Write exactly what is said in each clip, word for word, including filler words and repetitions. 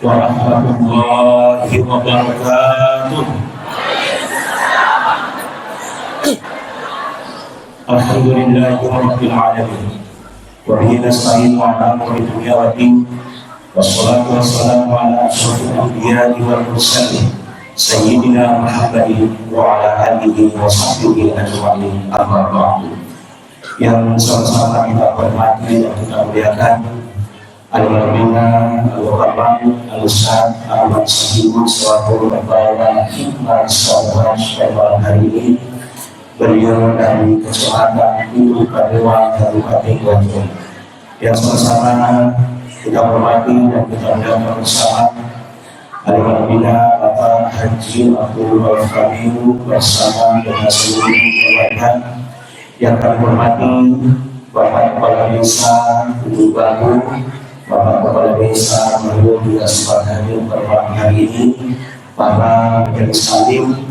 warahmatullahi wabarakatuh. Alhamdulillahirabbil alamin. Wa bihi nasta'inu ala umuri dunya waddin. Wassalatu wassalamu ala asyrafil anbiya'i wal mursalin, sayyidina Muhammadin wa ala alihi wa sahbihi ajma'in. Amma ba'du. Yang sama-sama kita hormati dan kita muliakan, almarhumah Al-Ulama Al-Ustaz Ahmad Sahibul selaku Kepala Hikmah Sabar pada malam hari ini. Beliau dari Kecamatan Pintu Kadewa, Kabupaten Wajo. Yang sama-sama kita hormati dan kita muliakan bersama, almarhumah Bapak Haji Abdul Rauf Kamiu bersama dengan seluruh keluarga. Yang kami hormati Bapak Kepala Desa Ujung Bambu, Bapak Kepala Desa Mario juga sempat hadir pada malam hari ini, para majelis taklim,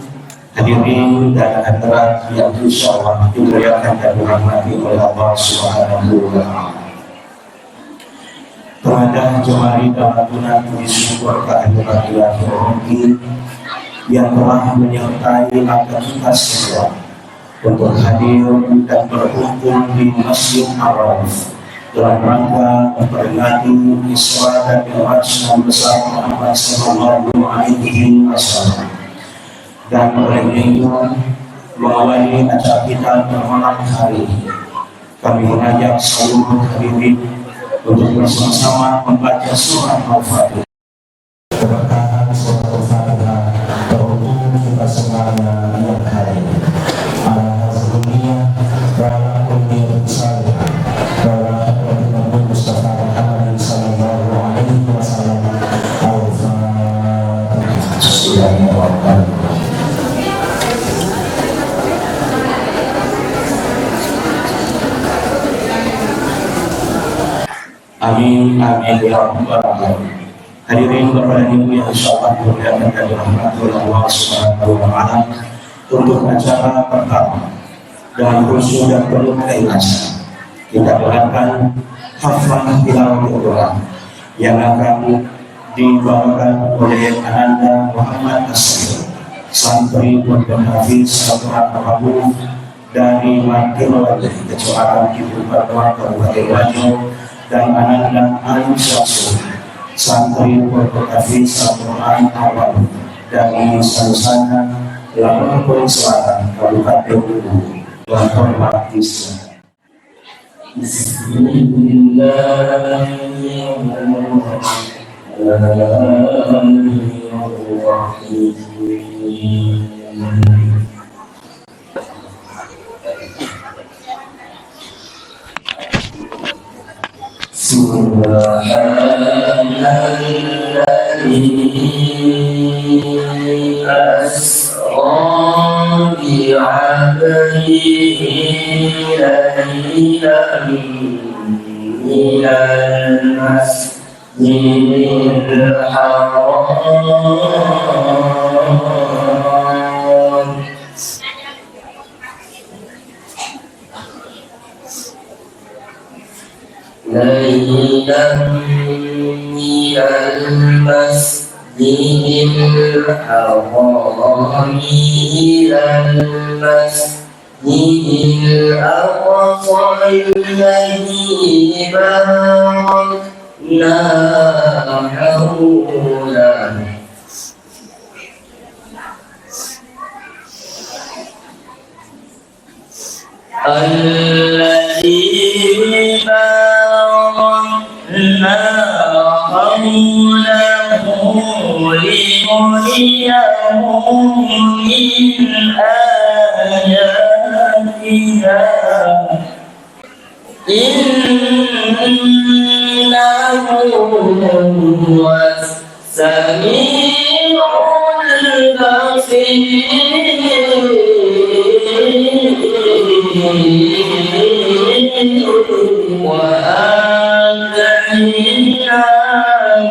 hadirin dan hadirat yang insya Allah dimuliakan dan dirahmati oleh Allah Subhanahu wa Ta'ala. Pengadah jemari dalam guna puji syukur kehadirat Ilahi Rabbi yang telah menyertai langkah kita semua untuk hadir dan berkumpul di Masjid Ar-Rauf dalam rangka memperingati Isra dan Mi'raj Nabi besar Muhammad sallallahu alaihi wasallam. Dan oleh itu, mengawali acara kita pada malam hari ini, kami mengajak seluruh hadirin untuk bersama-sama membaca surah Al-Fatihah. Keberkahan surah Al-Fatihah teruntuk kita semuanya yang hadir. Ala hazuniyah, wa ala kulli salih, wa ala hadratin Nabi Mustafa Muhammad sallallahu alaihi wasallam. Al-Fatihah. Amin, amin, ya rabbal alamin. Hadirin Bapak dan Ibu yang insya Allah dimuliakan dan dirahmati oleh Allah Subhanahu wa Ta'ala, untuk acara pertama, dengan khusyuk dan penuh keikhlasan, kita dengarkan hafal tilawatul Quran yang akan dibawakan oleh Ananda Muhammad Nasir, santri Pondok Hafiz Al-Quran Al-Mahfuz dari Martino Wajah, Kecamatan Pintu Kadewa, Kabupaten Wajo, dan Ananda Alim Syamsul, santri Pondok Hafiz Al-Quran Al-Mahfuz dari Salusana, Lamongan Selatan, Kabupaten Luwu. Dengan hormat, Islam. Bismillahirrahmanirrahim. سبحان الذي أسرى بعبده ليلا من المسجد الحرام ليلا من المسجد الحرام إلى المسجد الأقصى الذي باركنا حوله. الذي باركنا حوله لنريه من آياتنا. إنه هو السميع البصير. وآتينا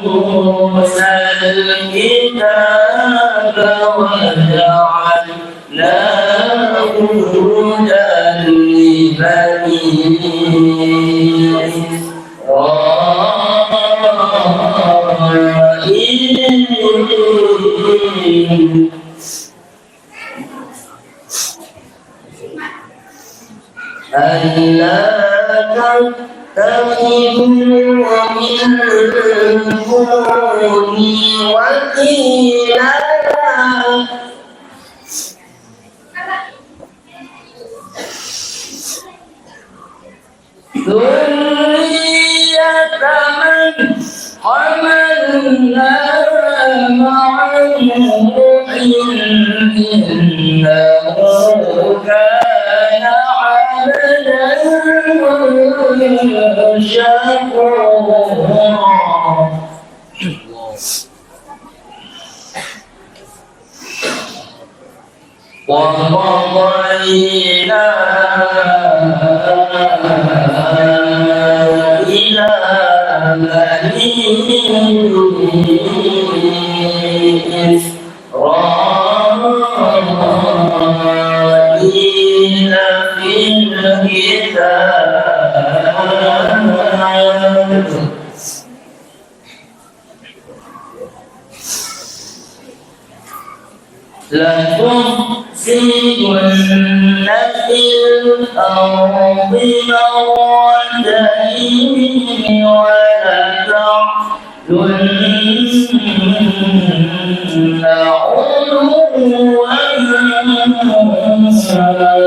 موسى الكتاب وجعلناه هدى لبني إسرائيل. اتخذوا من دوني وكيلا. ذرية من حملنا مع نوح إنه كان عبدا شكورا. وقضينا إلى بني إسرائيل في الكتاب لتفسدن في الأرض مرتين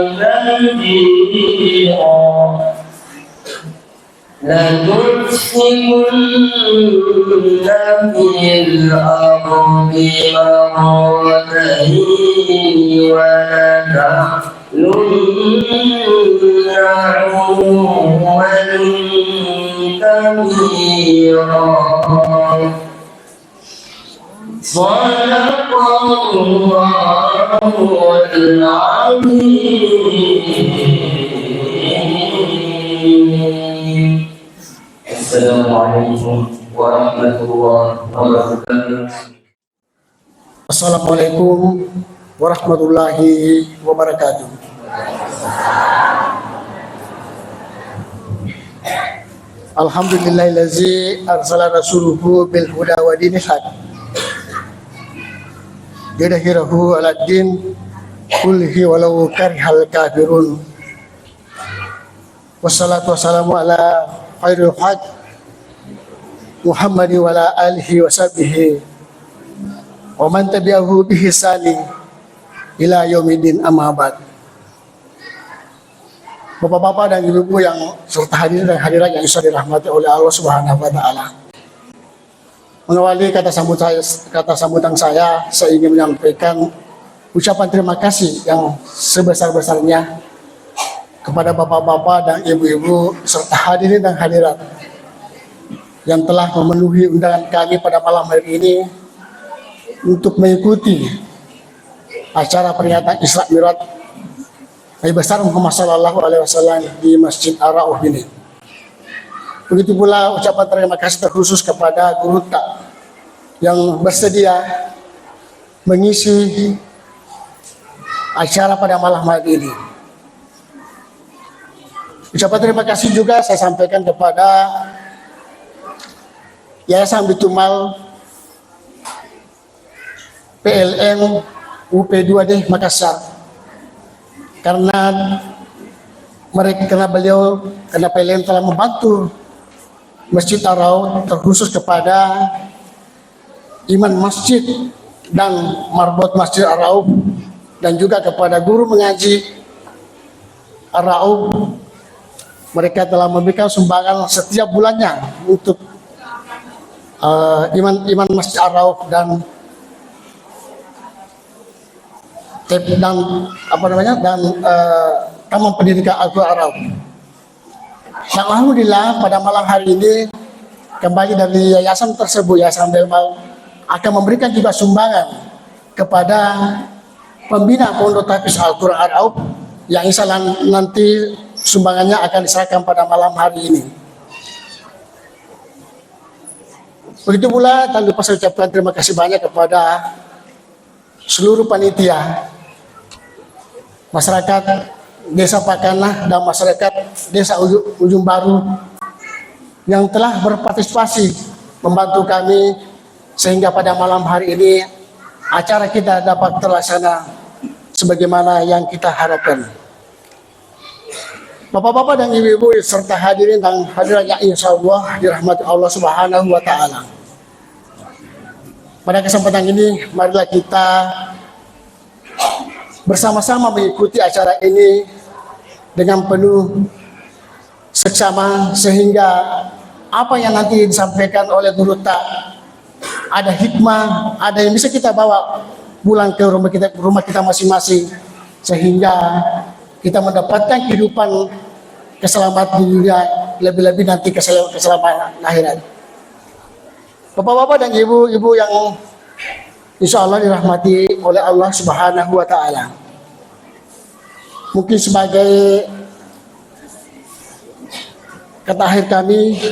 ولتعلن علوا كبيرا. لتفسدن في الأرض مرتين ولتعلن علوا كبيرا. صدق الله العظيم. السلام عليكم ورحمة الله وبركاته. Assalamualaikum warahmatullahi wabarakatuh. Alhamdulillahillazi arsala rasulahu bil huda wa dinil haq. Yudhhirahu 'alad din kullihi walau karihal kafirun. Wassalatu wassalamu ala khairil khalq Muhammad wa ala alihi wa sahbihi wa man tabi'ahu bi ihsani ila yaumiddin, amma ba'd. Bapak-bapak dan ibu-ibu yang serta hadir dan hadirat yang bisa dirahmati oleh Allah Subhanahu wa Ta'ala. Mengawali kata sambut saya, kata sambutan saya, saya ingin menyampaikan ucapan terima kasih yang sebesar-besarnya kepada bapak-bapak dan ibu-ibu serta hadirin dan hadirat yang telah memenuhi undangan kami pada malam hari ini untuk mengikuti acara peringatan Isra Mi'raj Nabi besar Muhammad sallallahu alaihi wasallam di Masjid Ar-Rauf ini. Begitu pula ucapan terima kasih terkhusus kepada gurutta yang bersedia mengisi acara pada malam hari ini. Ucapan terima kasih juga saya sampaikan kepada Yayasan Bitumal P L M U P dua D Makassar, karena mereka, karena beliau, karena P L M telah membantu Masjid Ar-Rauf, terkhusus kepada imam masjid dan marbot Masjid Ar-Rauf, dan juga kepada guru mengaji Ar-Rauf. Mereka telah memberikan sumbangan setiap bulannya untuk, eh, imam, imam Masjid Ar-Rauf dan, dan, apa namanya, dan, eh, Taman Pendidikan Al-Quran Ar-Rauf. Dan alhamdulillah, pada malam hari ini, kembali dari yayasan tersebut, Yayasan Belmal, akan memberikan juga sumbangan kepada pembina Pondok Tahfiz Al-Quran Ar-Rauf yang insya Allah nanti sumbangannya akan diserahkan pada malam hari ini. Begitu pula, tak lupa saya ucapkan terima kasih banyak kepada seluruh panitia, masyarakat Desa Pakanah, dan masyarakat Desa Uju-, Ujung Baru yang telah berpartisipasi membantu kami sehingga pada malam hari ini acara kita dapat terlaksana sebagaimana yang kita harapkan. Bapak-bapak dan ibu-ibu serta hadirin dan hadirat yang insya Allah dirahmati Allah Subhanahu wa Ta'ala. Pada kesempatan ini, marilah kita bersama-sama mengikuti acara ini dengan penuh seksama, sehingga apa yang nanti disampaikan oleh guru tak ada hikmah, ada yang bisa kita bawa pulang ke rumah kita, rumah kita masing-masing, sehingga kita mendapatkan kehidupan keselamatan di dunia, lebih-lebih nanti kesel-, keselamatan akhirat. Bapak-bapak dan ibu-ibu yang insya Allah dirahmati oleh Allah Subhanahu wa Ta'ala. Mungkin sebagai kata akhir kami,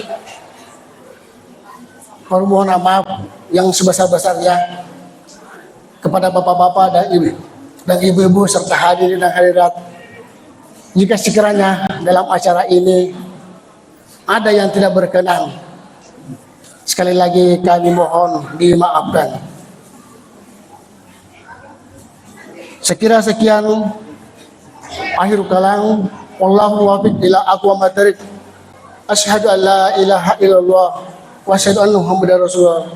permohonan maaf yang sebesar-besarnya kepada bapak-bapak dan ibu dan ibu-ibu serta hadirin dan hadirat. Jika sekiranya dalam acara ini ada yang tidak berkenan, sekali lagi kami mohon dimaafkan. Sekira sekian akhir kalam. Wallahu muwaffiq ila aqwamit thariq. Asyhadu an la ilaha illallah wa asyhadu anna Muhammadar Rasulullah.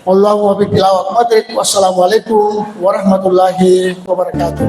Wallahu muwaffiq ila aqwamit thariq. Wassalamualaikum warahmatullahi wabarakatuh.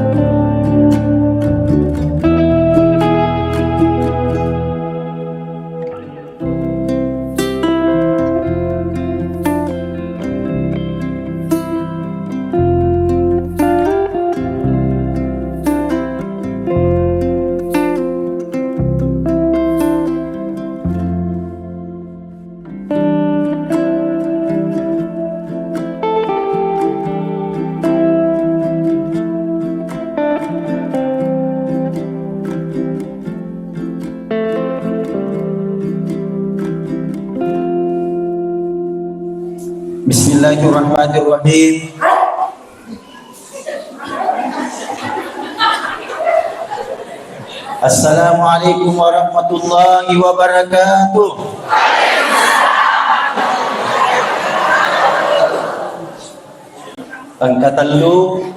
Bismillahirrahmanirrahim. Assalamualaikum warahmatullahi wabarakatuh. Engka tellu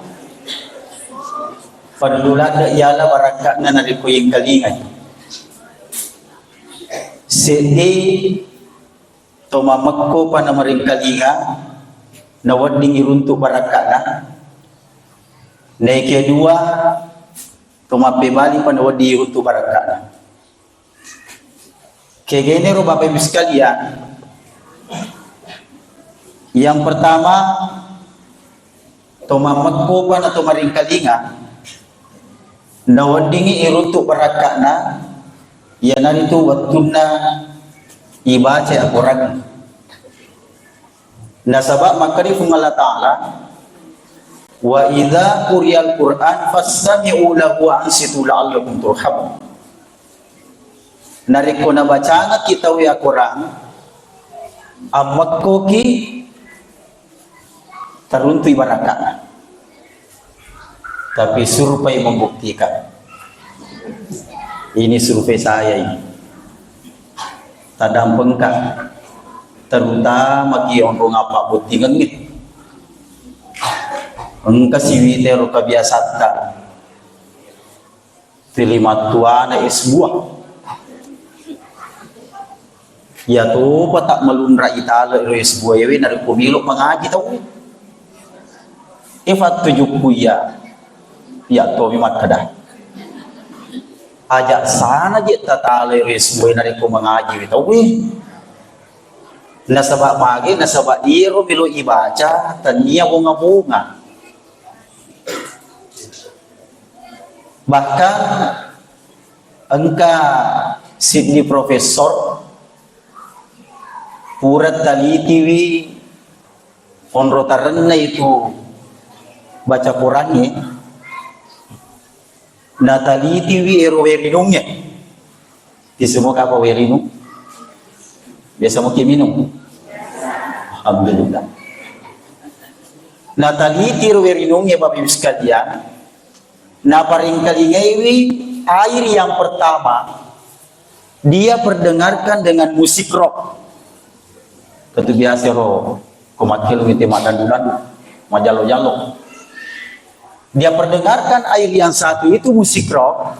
perlu ladde iala barakka'na narekko yengkalingai. Seddi to mammekko pa namarengkalinga, nawedding iruntu barakka'na. Naeke dua, to mappebali pa nawedding iruntu barakka'na. Kegenero Bapak Ibu sekalian, yang pertama, to mammekko pa na to maringkalinga, naweddingi iruntu barakka'na, iyanaritu wettunna ibaca Al-Quran. Nasaba makkeda Puang Allah Ta'ala, "Wa idza quriyal Qur'an fastami'u lahu wa ansitu la'allakum turhamun." Narekko nabacangekki tauwe Al-Quran, ammekkoki, taruntui barakka'na. Tapi survei membuktikan. Ini survei saya ini. Tadampengka, terutama ki onrong appabbottingengnge. Engka siwita ero kebiasatta. Tuli mattuana es buah. Iya topa tak melunra itala ero es buah ewe narekko melo mangaji tau. E fattujukku iya. Iya tomi makkeda. Aja sana je tatala ero es buah narekko mangaji we tau. Nasaba mage, nasaba iyaro melo ibaca tania bonga-bonga. Bahkan engka siddi profesor pura talitiwi onro tarenna itu baca Qurangnge, natalitiwi ero werinungnge. Tisemua kapa werinung? Biasa muki minum? Alhamdulillah. Nataliti ro werinungnge Bapak Ibu sekalian, naparingkalingaiwi air yang pertama, dia perdengarkan dengan musik rock. Tentu biasa ro, ko makkelung ite maddandu-dandu, majalo-jalo. Dia perdengarkan air yang satu itu musik rock,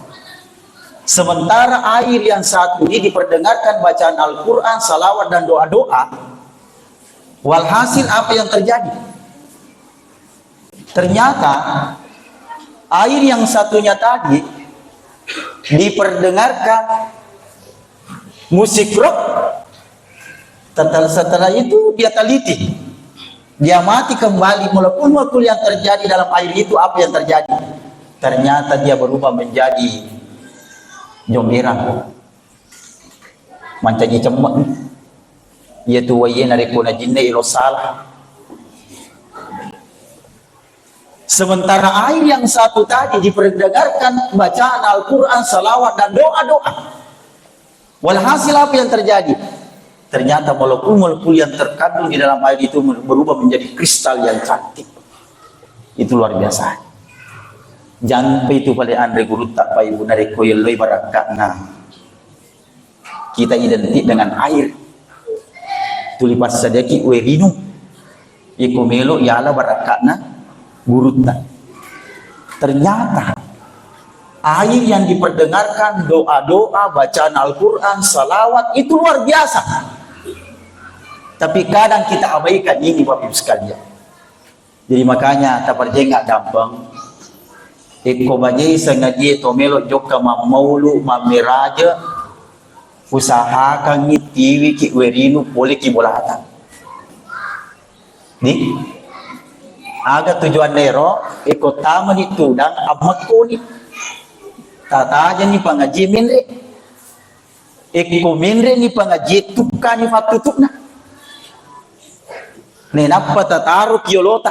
Sementara air yang satu ini diperdengarkan bacaan Al-Quran, salawat, dan doa-doa, walhasil apa yang terjadi? Ternyata air yang satunya tadi diperdengarkan musik rock. Setel-, setelah itu dia teliti. Dia mati kembali, molekul-molekul yang terjadi dalam air itu, apa yang terjadi? Ternyata dia berubah menjadi jomberang. Mancaji cemme'. Iyatu waiye narekko najinna elo salah. Sementara air yang satu tadi diperdengarkan bacaan Al-Quran, salawat, dan doa-doa. Walhasil apa yang terjadi? Ternyata molekul-molekul yang terkandung di dalam air itu berubah menjadi kristal yang cantik. Itu luar biasa. Jampe itu pale anre gurutta, Pak Ibu, narekko yelloi barakka'na. Kita identik dengan air. Tuli passadiaki wae rinung. Iko melo yala barakka'na gurutta. Ternyata air yang diperdengarkan, doa-doa, bacaan Al-Quran, salawat, itu luar biasa. Tapi kadang kita abaikan ini, Bapak Ibu sekalian. Jadi makanya taparjenga dampeng. Ekko bajei sengajie to melo jokka mammaulu, mammiraje, usahakangngi tiwiki wae rinung poleki bolata. Di? Aga tujuanna ero, ekko tamani tudang, ammekkoni. Tatajani pangaji menre. Ekko menreni pangaji, tukkani fattutu'na. Nenappa tataroki yolota.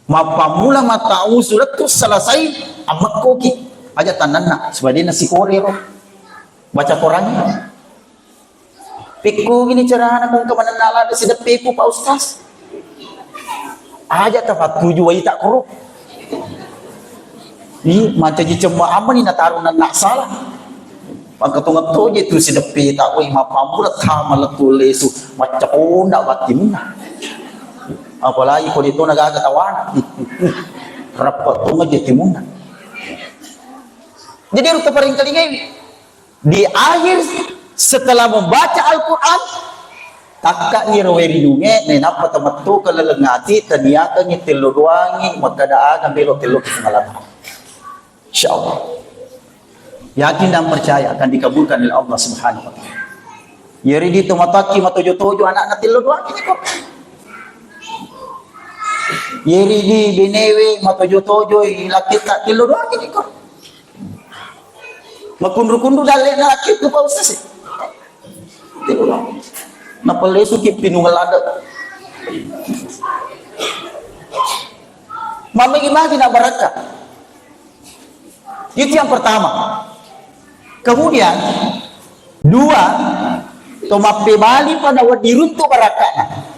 Mappammula mattausu lettu selesai, ammekkoki. Aja tannanna, supaya de' nasikorero. Baca Korangnge. Pekkogini carana ko engka manenna ladde' sideppeku, Pak Ustaz? Aja tafattuju waita koro. Ih, mancaji cemma ammani nataro nenna salah. Pangkatongetto je tu sideppeta, woi, mappammula tama lettu lesu, maccakonda battimunna. Apalagi ko de' tona gaga tawana. Rappa tonga je timunna. Jadi harus taparingkalingai. Di akhir setelah membaca Al-Quran, takka'ni ro wae rinungnge, nainappa tamettoka laleng ati, taniakangngi tello doangngi, makkada aga melo telloki Puang Allah Ta'ala. Insya Allah. Yakin dan percaya akan dikabulkan oleh Allah Subhanahu wa Ta'ala. Yeri di tomatakki matojo-tojo anakna tello doangngi ko. Yeri di benewe matojo-tojo lakketta tello doangngi ko. Makunru-kunru dalle'na lakkettu, Pak Ustaz. Napallesuki pinunga ladde'. Mamagi-magi na barakka. Itu yang pertama. Kemudian, dua, to mappebali pada wedding runtu barakka'na.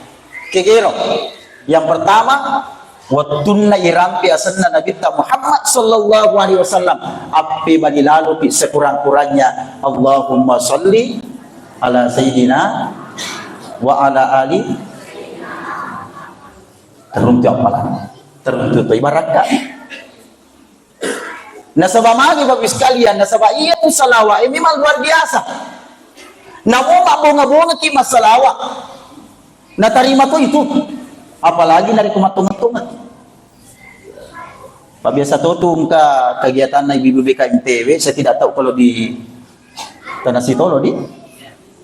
Kegero. Yang pertama, wettunna irampe asenna Nabitta Muhammad sallallahu alaihi wasallam, appebali lalopi sekurang-kurangnya, Allahumma salli ala sayyidina wa ala ali. Teruntu appalanna, teruntu to ibarakka. Nasaba magi, Bapak Ibu sekalian, nasaba iyatu salawa'e memang luar biasa. Namo mabbonga-bongaki massalawa', natarima to itu. Apalagi narekko mattonga-tongaki. Pak, biasa to tu engka kegiatanna ibu-ibu B K M T W, saya tidak tahu kalau di Tanah Sitolo, di.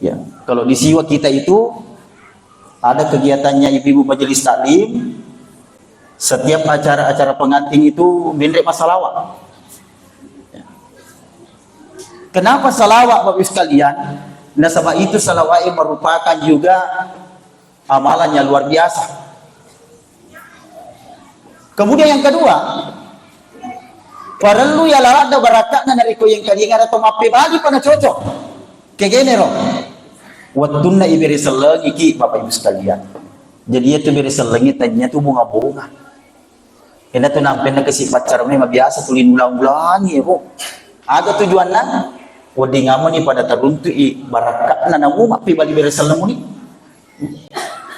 Ya, kalau di Siwa kita itu ada kegiatannya ibu-ibu majelis taklim. Setiap acara-acara pengantin itu menre massalawa'. Kenapa salawat, Bapak Ibu sekalian? Nasaba itu salawat merupakan juga amalan yang luar biasa. Kemudian yang kedua, parellu yala ladde' barakka'na narekko yengkalinga ada to mappebali pa na cocok. Kegenero. Wettunna ibere sellengiki, Bapak Ibu sekalian. Jadi, iyatu bere sellengnge tania tu bunga-bunga. Enatu nampenna kasi paccarame mabiasa tuli ulang-ulangi, ero. Aga tujuanna? Wedding amani pada taruntu'i barakka'na namu mappebali bere sellengmuni.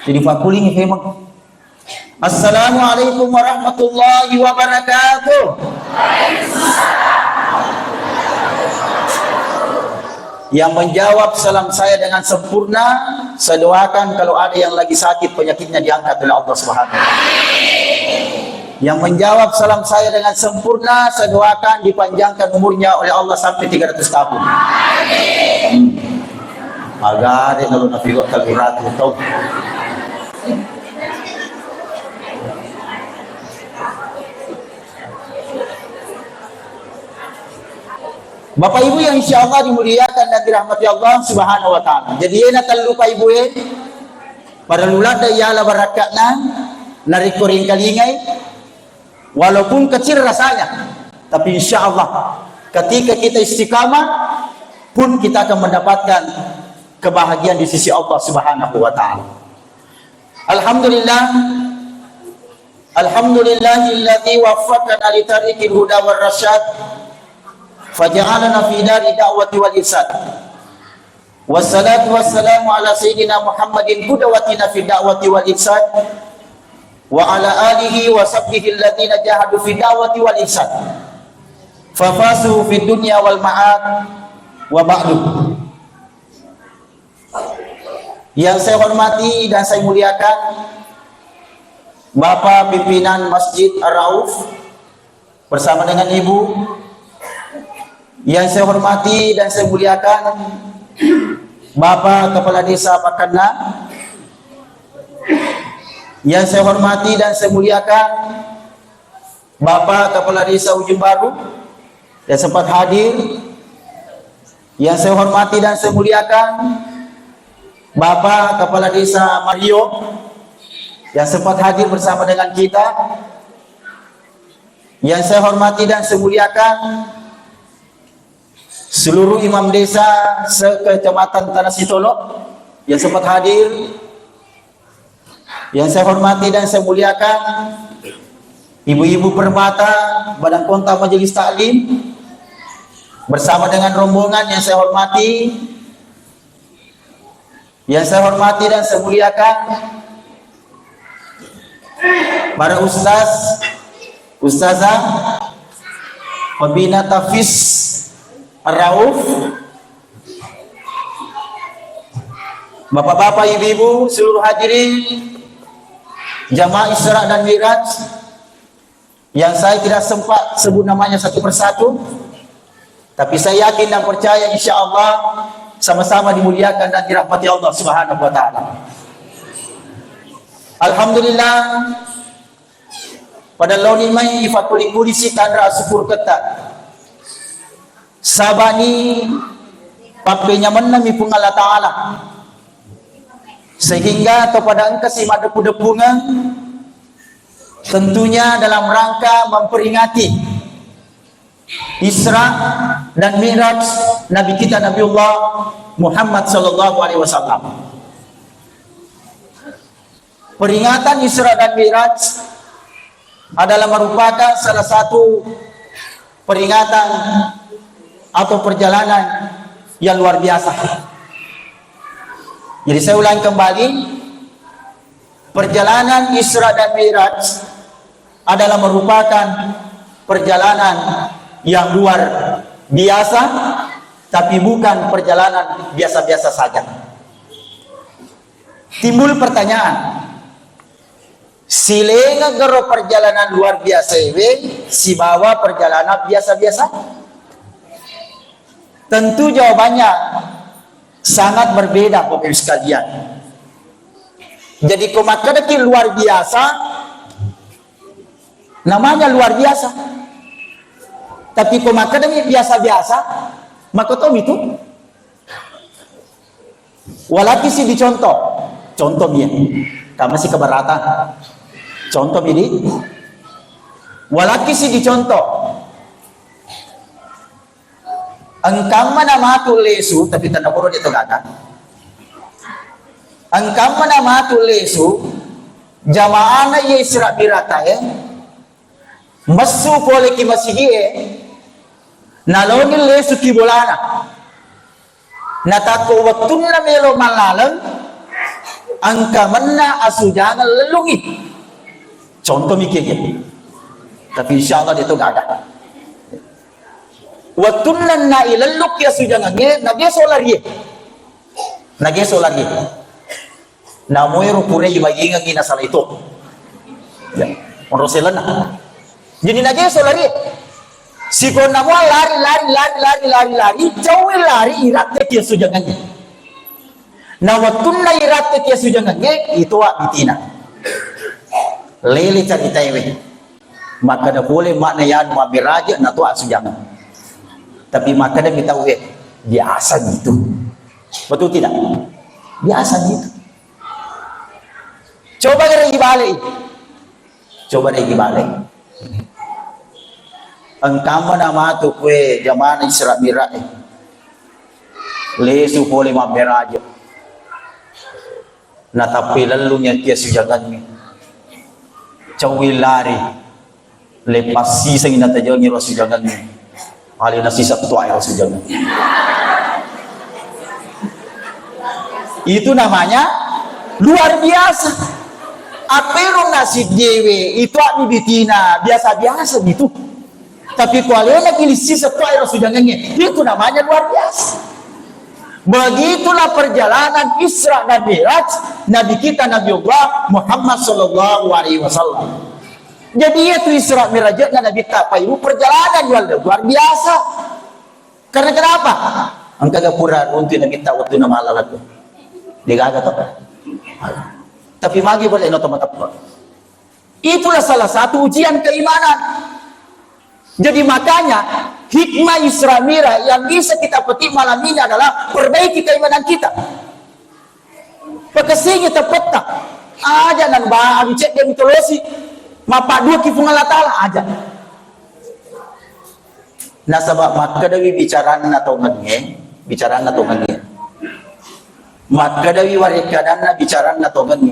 Jadi, fakkulingi femeng. Assalamualaikum warahmatullahi wabarakatuh. Yang menjawab salam saya dengan sempurna, saya doakan kalau ada yang lagi sakit, penyakitnya diangkat oleh Allah Subhanahu wa Ta'ala. Yang menjawab salam saya dengan sempurna, saya doakan dipanjangkan umurnya oleh Allah sampai tiga ratus tahun. Magare kalau nafiwa kaluratu tau. Bapak Ibu yang insya Allah dimuliakan dan dirahmati Allah Subhanahu wa Ta'ala. Jadi, ena tellu Pak Ibu e, pada lulada yala barakatna, narekko ringkalingai, walaupun kecil rasanya, tapi insya Allah, ketika kita istiqamah, pun kita akan mendapatkan kebahagiaan di sisi Allah Subhanahu wa Ta'ala. Alhamdulillah, Alhamdulillahilladzi waffaqana li tariqil huda war rasyad, faja'alana fi dari da'wati wal irsyad. Wassalatu wassalamu ala sayyidina Muhammadin qudwatina fi da'wati wal irsyad, wa ala alihi wa sahbihi alladzina jahadu fi da'wati wal irsyad. Fafazu fid dunya wal ma'ad, wa ba'du. Yang saya hormati dan saya muliakan Bapak Pimpinan Masjid Ar-Rauf bersama dengan Ibu. Yang saya hormati dan saya muliakan Bapak Kepala Desa Pakenna. Yang saya hormati dan saya muliakan Bapak Kepala Desa Ujung Baru yang sempat hadir, yang saya hormati dan saya muliakan Bapak Kepala Desa Mario yang sempat hadir bersama dengan kita, yang saya hormati dan saya muliakan seluruh imam desa se-Kecamatan Tanah Sitolo yang sempat hadir, yang saya hormati dan saya muliakan ibu-ibu permata Badan Kontak Majelis Taklim bersama dengan rombongan yang saya hormati, yang saya hormati dan saya muliakan para ustaz, ustazah, pembina tahfiz Ar-Rauf, bapak-bapak, ibu-ibu, seluruh hadirin jamaah Isra dan Mi'raj yang saya tidak sempat sebut namanya satu persatu, tapi saya yakin dan percaya, insya Allah, sama-sama dimuliakan dan dirahmati Allah Subhanahu wa Ta'ala. Alhamdulillah, pada laoni mai ifakkuli-kulisi tanra asukkuruketta. Sabani pappenyamenna mi Puang Allah Ta'ala. Sehingga to pada engkasi maddeppu-deppungeng, tentunya dalam rangka memperingati Isra dan Mi'raj Nabi kita Nabiullah Muhammad sallallahu alaihi wasallam. Peringatan Isra dan Mi'raj adalah merupakan salah satu peringatan atau perjalanan yang luar biasa. Jadi saya ulangi kembali, perjalanan Isra dan Mi'raj adalah merupakan perjalanan yang luar biasa, tapi bukan perjalanan biasa-biasa saja. Timbul pertanyaan, silenga gero perjalanan luar biasa ewe sibawa perjalanan biasa-biasa? Tentu jawabannya sangat berbeda, Bapak Ibu sekalian. Jadi, ko makkedaki luar biasa, namanya luar biasa. Tapi ko makkedami biasa-biasa, makotomi tu. Walaki si dicontoh, contoh mi, kamu masih keberatan. Contoh mi di, walaki si dicontoh. Engkamma namatu lesu, tapi tanda koro dia gaga. Engkamma namatu lesu, jamaana ye Isra Mi'rajta e, messu pole ki masigi e, naloni lesu ki bolana. Natakko wettunna melo mallaleng, engka menna asujangeng lellungi. Contoh mi kege. Tapi insya Allah dia tu gaga. Wettunna nailellukki asujangengnge, nageso larie. Nageso larie. Namoero pura ibagingengngi nasala itu. Ya, onro selenna. Jadi nageso larie. Sikonna mua lari, lari, lari, lari, lari, lari, jauhi lari, iratteki asujangengnge. Na wettunna iratteki asujangengnge, itoa bitina. Lele caritaewe. Makkeda pole makna yanu mabberaje, natoa asujangeng. Tapi makkeda mi tauwe, biasa gitu. Betul tidak? Biasa gitu. Coba gare ibale. Coba deh gibale. Engkamma namatu kue jamana Isra Mi'raj e. Lesu pole mabberaje. Natappi lellungi atia sujangengnge. Caui lari. Lepas sisengi natajengi ro sujangengnge. Alena sisa tuai ro sujangengnge. Itu namanya luar biasa. Apero nasiddewe itu ami bitina biasa-biasa gitu. Tapi ko alena kili sisa tuai ro sujangengnge, itu namanya luar biasa. Begitulah perjalanan Isra dan Mi'raj Nabi kita Nabiullah Muhammad sallallahu alaihi wasallam. Jadi, iya tu Isra Mi'rajna Nabitta pairu perjalanan yang luar biasa. Karena kenapa? Engka ga pura runtu Nabitta waktu na malalakku. Degaga to. Tapi magi boleh no teman-teman. Itulah salah satu ujian keimanan. Jadi makanya hikmah Isra Mi'raj yang bisa kita petik malam ini adalah perbaiki keimanan kita. Pakessingi teppetta. Aja nan ba anu cedde mitolosi. Mappaduaki Puang Allah Ta'ala aja. Nasaba makkedawi bicaranna tongengnge, bicaranna tongengnge. Makkedawi warekkadanna bicaranna tongengnge.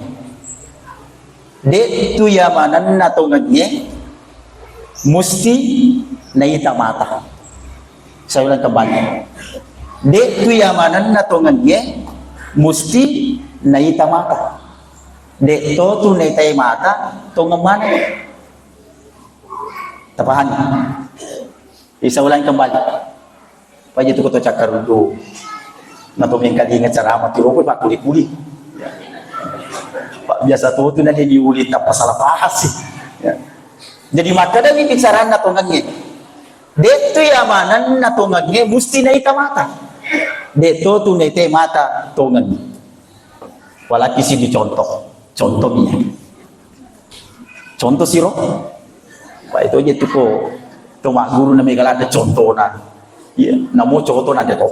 De'tu yamanenna tongengnge, musti naita mata. Saya ulang kembali. De'tu yamanenna tongengnge, musti naita mata. De'to tu naitai mata, tongeng maneng. Tapahani? Saya ulang kembali. Paja tu koto cakkaruddu. Na to mengkalinga ceramah tu rokoi pakkuli-kuli. Pak biasa tu tu na dia diuli tappa salah paham sih. Ya. Jadi makkeda mi bicaranna tongengnge. De'tu yamanenna tongengnge musti naita mata. De'to tu naita mata tongengnge. Walaki siddi contoh. Contoh mi. Contoh siro. Pak itu aja tu ko to magguru na mega ladde contohna. Iya, namo contoh na de to.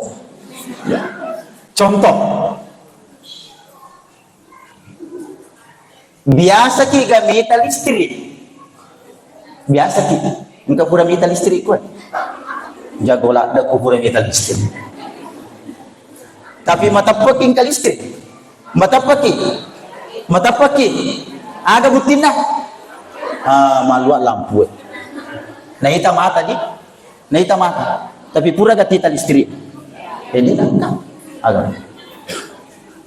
Ya. Contoh. Biasa ki ga mita listrik. Biasa ki. Engka pura mita listrik kue. Jago ladde ko pura mita listrik. Tapi mateppeki engka listrik. Mateppeki. Mateppeki. Aga buttinna? Ah, malua lampu. Naita mata di? Naita mata. Tapi pura gatita listrik. Jadi nangka. Aga.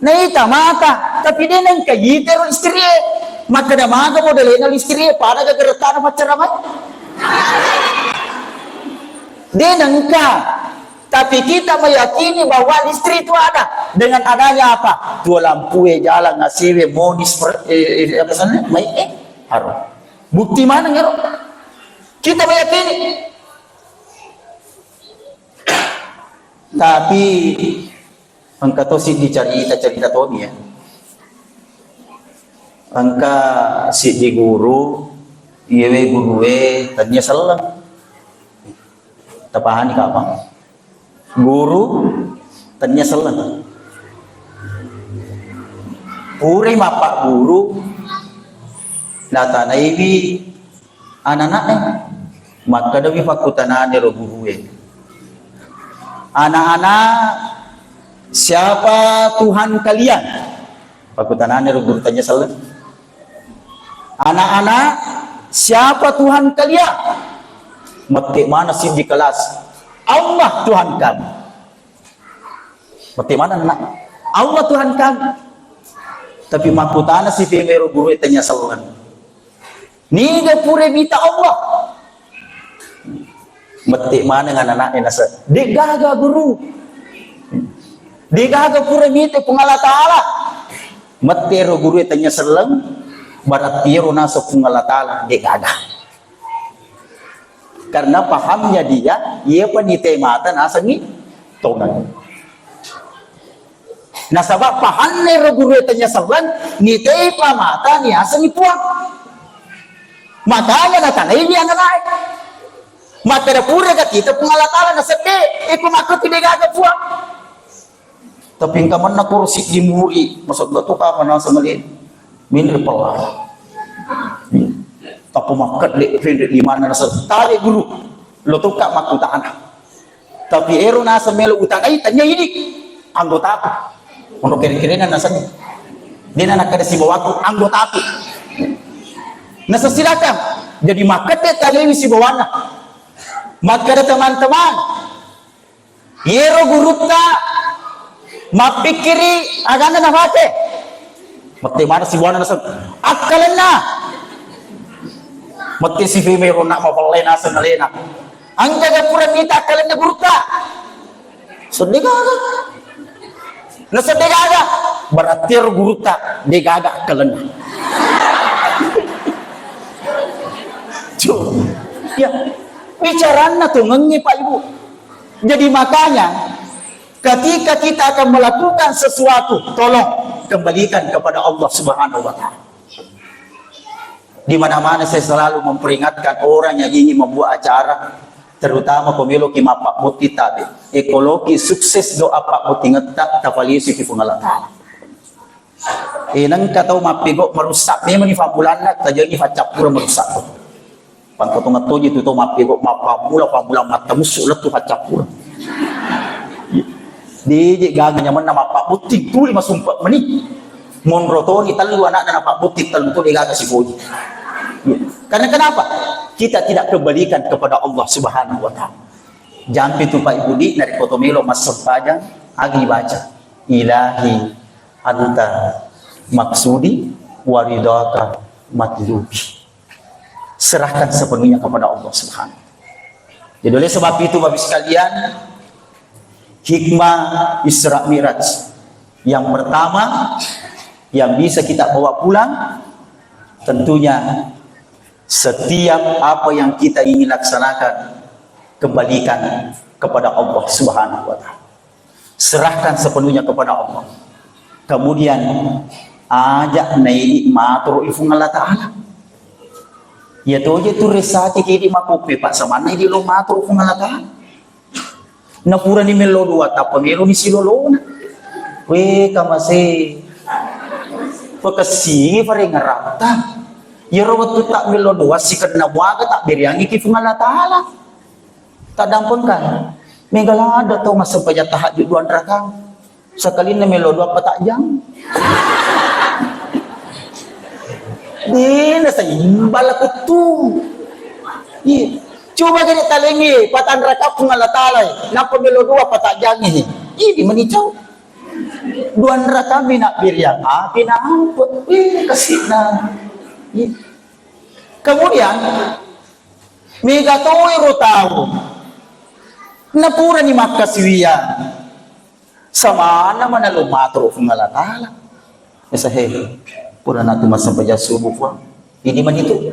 Naita mata, tapi de nengka yitero listrik. Makkeda maga modelena listrik, pada ga gerettana paccaramai. De nengka. Tapi kita meyakini bahwa listrik itu ada. Dengan adanya apa? Tuo lampue, jalan, A C W, monis, per-, eh, eh, apa sana? Mai, eh, haro. Bukti mana ngero? Kita meyakini. Tapi engka to siddi carita-carita toni ya. Engka siddi guru, iyewe gurue tania selleng. Tapahani kapang? Guru tania selleng. Purai mappagguru, natanaiwi anana'e. Makkedawi pakkutananiro gurue, "Anak-anak, siapa Tuhan kalian?" Pakkutananiro guru tania selleng. "Anak-anak, siapa Tuhan kalian?" Mette mana siddi kelas, "Allah Tuhan kami." Mette mana anak? "Allah Tuhan kami." Tapi makkutana si pemero guru tania selleng. Niga pura mita Allah? Mette maneng anak-anaknya nasa, "Degaga guru. Degaga pura mite Puang Allah Ta'ala." Mette ro guru tanya selleng, berarti ro nasa Puang Allah Ta'ala, degaga. Karena pahamnya dia, iya pa nite mata nasengi tongeng. Nasaba pahanna ero gurue tanya selleng, nitei pa mata niasengi Puang. Makanya natanai ni anak-anak. Makkeda pura ga kita Puang Allah Ta'ala nasedde, iko makkutu degaga Puang. Tapi engka manna koro siddi muri, maksudna tu kapa naseng ale. Minre pella. Tappa makkedde, fenre di mana naseng. Tale guru. Lo tokka makkutana. Tapi ero naseng melo utanai, tanya ini. Anggota apa? Untuk kere-kerena naseng. Dia nakkeda sibawaku, anggota apa? Naseng silakan. Jadi makkedde talewi sibawana. Makkeda teman-teman. Yero gurutta mappikkiri aganna nafate. Mette mana sibuana naseng. Akkalenna. Mette sifimero na mapelle naseng alena. Angka ga pura mita akkalenna gurutta. Sedde gaga. Na sedde gaga. Berarti ero gurutta de gaga akkalenna. Cu. Ya. Bicaranna tongengnge, Pak Ibu. Jadi makanya, ketika kita akan melakukan sesuatu, tolong kembalikan kepada Allah Subhanahu wa Ta'ala. Di mana-mana saya selalu memperingatkan orang yang ingin membuat acara, terutama ko meloki mappabbotting tabe. Ekologi sukses doa pabbottingetta, tapalesuki Puang Allah Ta'ala. Eh, nengka tau mappego merusak, memang ni fammulanna tajengi faccappureng merusak. Pangkotongeng toji tu tau mappego, mappammula, fammulang mattamussu lettu faccappureng. Deje gaga nyamenna mappabbotting, tuli masumpe meni. Monro toni tellu anakna napabbotting tellu to degaga sipoji. Karena kenapa? Kita tidak kembalikan kepada Allah Subhanahu wa Ta'ala. Jampi tu Pak Ibu di, narekko to melo massempajang, agi baca. Ilahi anta maksudi wa ridhaka matlubi. Serahkan sepenuhnya kepada Allah Subhanahu. Jadi oleh sebab itu, Bapak sekalian, hikmah Isra Mi'raj yang pertama yang bisa kita bawa pulang, tentunya setiap apa yang kita ingin laksanakan, kembalikan kepada Allah Subhanahu wa Ta'ala. Serahkan sepenuhnya kepada Allah. Kemudian, aja naidi maturu Puang Allah Ta'ala. Ya toje tu resati kidi makupe, Pak, samanna idi lo maturu Puang Allah Ta'ala. Napurani mello dua, tappa meloni silolona. We, kamase. Pakessingi parengeratta. Yero wettu tak mello dua, sikenna muaga tak beriangi ki Puang Allah Ta'ala. Taddampengkan. Mega ladde tau massempajang tahajud dua rakang. Sakalinna melo dua patajang. Dena saimbala kuttu. Iya. Coba gede talengi patanraka Puang Allah Ta'ala. Napa melo dua patajang ini? Ini menicau. Dua rakang mina biriang api nampe. Wih, kasihna. Iya. Kemudian, mega toi ro tau. Napurani makkasiwiang. Samana mana lo maturu Puang Allah Ta'ala. Mesa he, pura natu massempajang subuh, Puang. Ini manitu.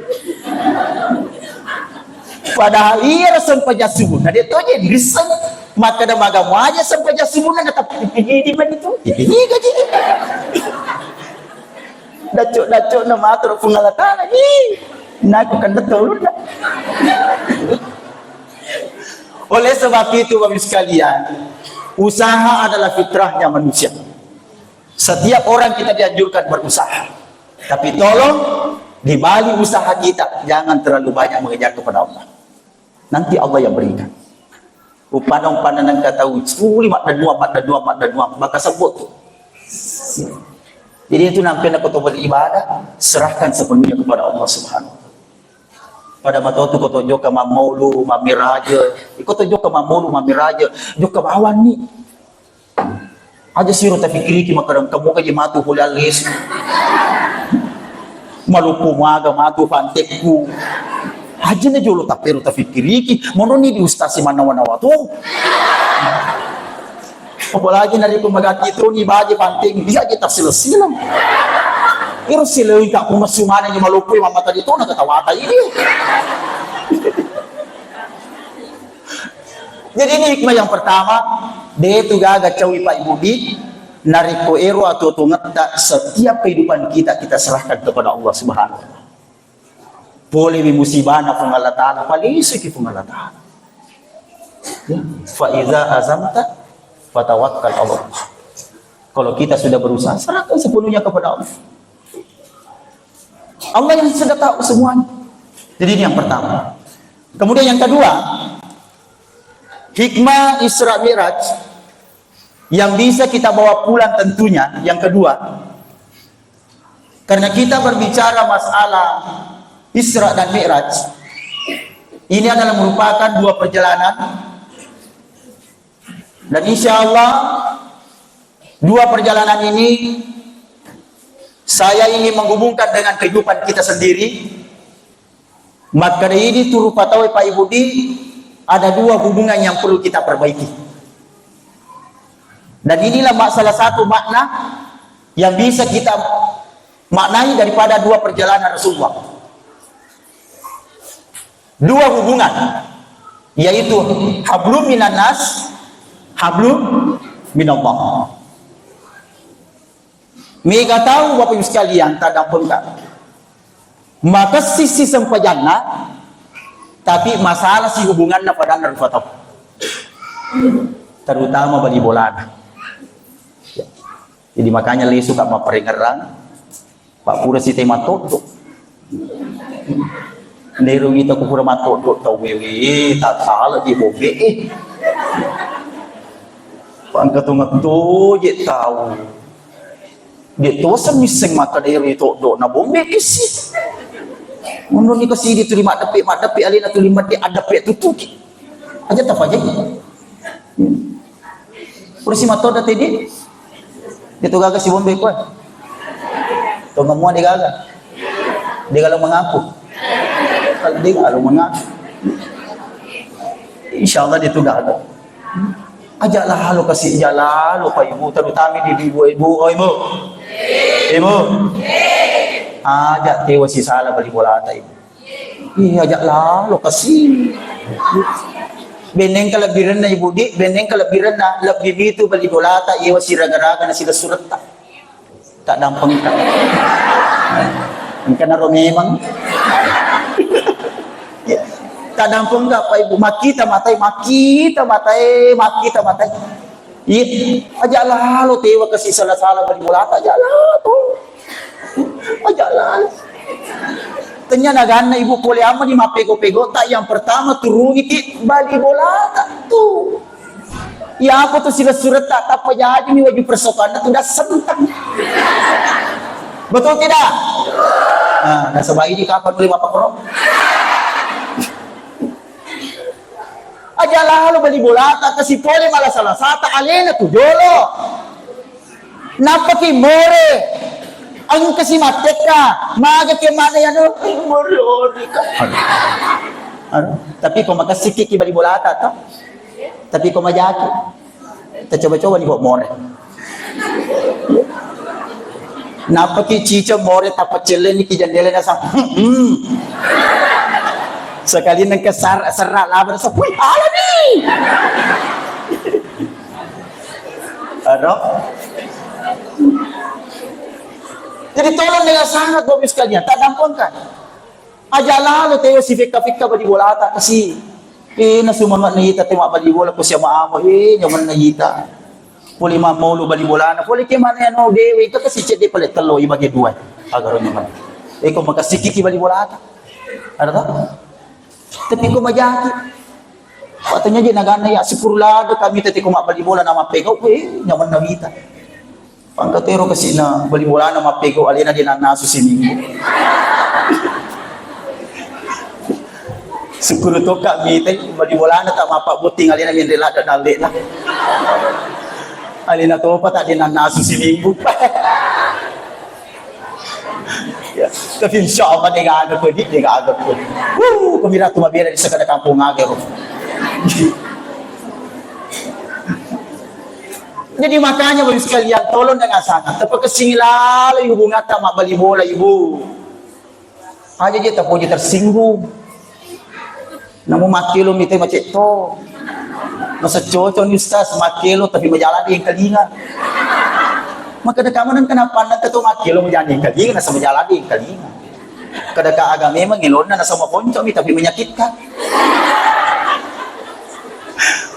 Padahal iya sempajang subuh. Nah, dia tu aja listen. Maka ada magamu aja sempajang subuh, nah, tapi ini manitu. Ini gaji. Dacok-dacok na maturu Puang Allah Ta'ala. Ih, naku kan betul. Oleh sebab itu, Bapak Ibu sekalian, usaha adalah fitrahnya manusia. Setiap orang kita dianjurkan berusaha. Tapi tolong, di balik usaha kita, jangan terlalu banyak mengejar kepada Allah. Nanti Allah yang berikan. Upana-upana nengka tau suli maddanuang, maddanuang, maddanuang, maka sebut tu. Jadi itu nampian aku tobat ibadah, serahkan sepenuhnya kepada Allah Subhanahu wa Ta'ala. Pada matotu ko to jokka mammaulu, mammiraja. Iko to jokka mammaulu, mammiraja. Jokka bawang ni. Aja siro tafikiriki makkeda engka moga je matu pole allesu. Maloppo maga matu fantekku. Aja na jolo tappero tafikkiriki, monroni di ustaz si mannawa-nawa tu. Apalagi narekko magatti toni baje panteng, dia aja tassilang-silang. Iro silengka ku messu manengngi maloppo mamma tadi tona katawata ini. Jadi ini hikmah yang pertama, de tu gaga cawi Pak Ibu di, narekko ero atuo-tuongetta, setiap kehidupan kita, kita serahkan kepada Allah Subhanahu wa Ta'ala. Polewi musibana Puang Allah Ta'ala, palesuki Puang Allah Ta'ala. Ya, fa iza azamta fatawakkal Allah. Kalau kita sudah berusaha, serahkan sepenuhnya kepada Allah. Allah yang sudah tahu semuanya. Jadi ini yang pertama. Kemudian yang kedua, hikmah Isra Mi'raj yang bisa kita bawa pulang tentunya, yang kedua, karena kita berbicara masalah Isra dan Mi'raj, ini adalah merupakan dua perjalanan, dan insya Allah dua perjalanan ini saya ingin menghubungkan dengan kehidupan kita sendiri. Makkeda idi tu rupa tau, Pak Ibu di, ada dua hubungan yang perlu kita perbaiki. Dan inilah mak-, salah satu makna yang bisa kita maknai daripada dua perjalanan Rasulullah. Dua hubungan, yaitu hablum minan nas, hablum minallah. Mega tau, Bapak Ibu sekalian, tadampengka. Makessing si sempajanna, tapi masalah si hubunganna padanna rupa tau. Terutama bali bolana. Ya. Jadi makanya lesu ka mapparengerang, Pak, pura si tema todo. Nero kita ku pura matodo tau wewe, tak salah di bobe eh. Pangkatunga toje tau. De tosa misseng maka dero itu do na bombe kesi. Mundur ni kesi di tuli maddepe, maddepe alena tuli madde addepe tutuki. Aja tapajai. Pura si matoda tedi. Itu gaga si bombe kue. Tonga mua de gaga. De gaga mengaku. De gaga mengaku. Insya Allah dia tu gaga. Aja lalo kasi, aja lalo Pak Ibu, terutama di ibu-ibu, oh ibu, ibu, aja tewa si salah bali bolata ibu. Iya, aja lalo kasi. Benneng kalebbirenna ibu di, benneng kalebbirenna lebbi bitu bali bolata, iwa si raga-raga na silessuretta. Tak dampengka. Engka naro memang. Tak dampengka, Pak Ibu. Makita matai, makita matai, makita matai. Iya, aja lalo tewa kasi sala-sala bali bolata, aja lalo. Aja lalo. Tenya naganna ibu pole amma di mappego-pego tak yang pertama turungi ki bali bolata tu. Iya, apa tu silessuretta tappa jadi mi waju persoalanna tu dassentang. Betul tidak? Nah, nasaba ini kapan boleh Bapak Pro? Aja lalo bali bolata kasi pole mala salah sata alena tu jolo. Nappaki more. Engka si mattekka, maga ke mana ya no? More ori ka. Aduh. Aduh. Tapi ko makessiki ki bali bolata to. Tapi ko majaki. Tacoba-coba ni kok more. Nappaki ciceng more tappa celleni ki jendela nasa. Hmm. Sekali nengke sar-, serak labar sa. Wih, alami. Ero. Jadi tolong dengan sangat Bapak Ibu sekalian, tak dampengkan. Aja lalo tewa si fekka-fekka bali bolata kasi. Eh, nasu manna ita te mabbali bola ko siama amo, eh, nyamanna ita. Pole mammaulu bali bolana, pole ke mana anu dewe, itu kasi cedde pale tello ibage dua. Agaro nyaman. Eh, ko makasiki ki bali bolata. Ada tak? Tapi ko majaki. Watanya je naganna ya syukur lado kami tadi ko mabbali bola nama pegau, eh, nyamanna ita. Pangkatero kasina bali bolana mappego alena de nannasu siminggu. Syukur to kami te bali bolana tak mappabbotting alena menre ladda dallena. Alena topa tak de nannasu siminggu. Ya, tapi insya Allah de' gaga pedih, de' gaga pedih. Wuh, pemiratu mabela di sekadar kampung agero. Jadi makanya, Bapak Ibu sekalian, tolong dengan sangat, tapakessingi laloi hubungatta mabbali bola, Ibu. Aja je tapoji tersinggung. Namo makkelo mite macetto. Nasa cocok ni Ustaz, makkelo tapi majalan di engkalinga. Maka de' kamu nang kenapa nang ketu makkelo majalan di engkalinga, nasa majalan di engkalinga. Kada ka aga memang elonna nasa maponco mi tapi menyakitkan.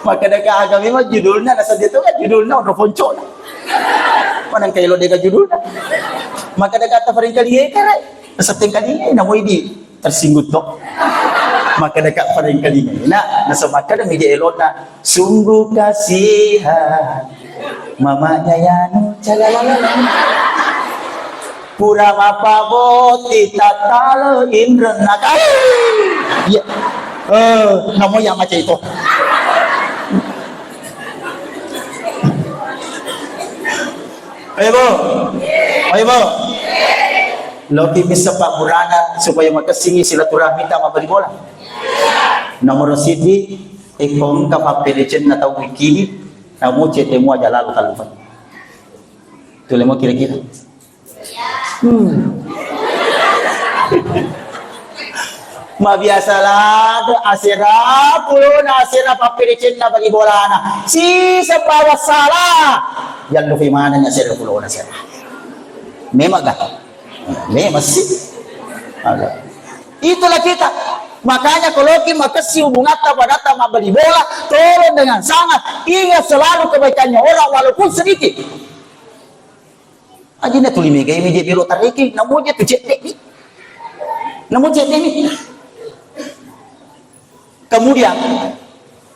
Maka de' ka aga memang judulna nasa dia tu kan judulna ono ponco. Mana kailo de' ka judulna. Maka de' ka ta paring kali ye kare. Nasa tengkalinga namo idi. Tersinggung to. Maka de' ka paring kali. Nah, nasa maka de' mija elonna. Sungguh kasihan mamanya Yanu. Calalalala. Pura mapaboti tatalo inrenna. Iya. Eh, namo ya macam itu. Ayo, Bu. Ayo, Bu. Loki bisa Pak Burana supaya makessingi silaturahmi tama bali bola. Nomor siji, ikko engka pappedecenna tau wikini, namu cedde mu aja lalu kalupa. Tulemo kira-kira. Hmm. Mabiasa lado asera pulona asera pappedecenna bali bolana. Si sebawa salah. Jallu fi maneng asera pulona asera. Memang gak? Memang sih. Ada. Itulah kita. Makanya kalau kita makasih hubungan pada sama bali bola, tolong dengan sangat ingat selalu kebaikannya orang walaupun sedikit. Ajinna tuli megai mi je belo tareke, namo je tu cedde ni. Namo cedde ni. Kemudian,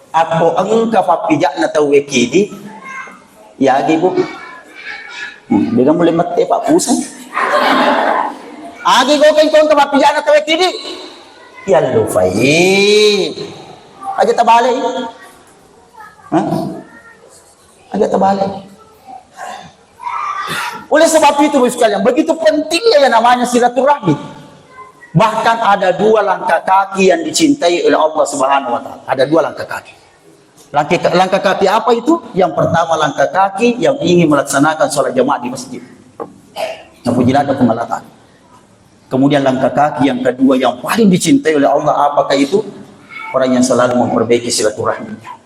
akko engka pappijakna tau wekidi, yagi bu. Hmm, dengan mulai mette Pak Pusat. Agi go engka pappijakna tau wekidi. Ya lupa ye. Aja tabale. Hah? Aja tabale. Oleh sebab itu, Bapak sekalian, begitu pentingnya yang namanya silaturahmi. Bahkan ada dua langkah kaki yang dicintai oleh Allah Subhanahu wa Ta'ala. Ada dua langkah kaki. Langkah, langkah kaki apa itu? Yang pertama, langkah kaki yang ingin melaksanakan sholat jamaah di masjid. Nah, puji lada pengalaman. Kemudian, langkah kaki yang kedua yang paling dicintai oleh Allah, apakah itu? Orang yang selalu memperbaiki silaturahminya.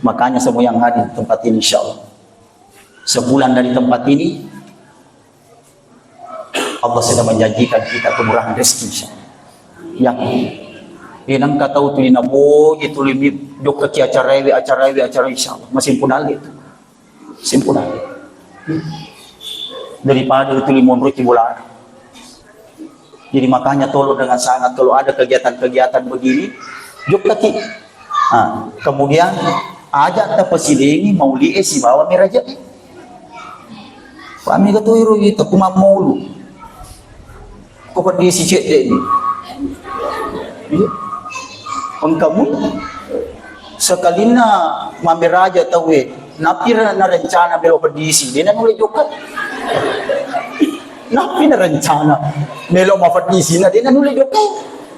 Makanya, semua yang hadir di tempat ini, insya Allah, sepulang dari tempat ini, Allah sudah menjanjikan kita kemurahan rezeki, insya Allah. Yakin. Eh, nengka tau tuli naboji tuli mi-, jokka ki acara ewe, acara ewe, acara, insya Allah. Masih pun itu. Simpul. Daripada tuli monro ki bola. Jadi, makanya tolong dengan sangat, kalau ada kegiatan-kegiatan begini, jokka ki. Nah, kemudian ajak tapasilengi mauli e sibawa meraja e. Pahami ga tu iro ita kumammulu. Ko peddi si cedde ni. Iya. Engkamu sekalinna mammeraja tauwe, napi na rencana melo peddi si, de na nulle jokka. Napi na rencana melo mapeddisi na, de na nulle jokka.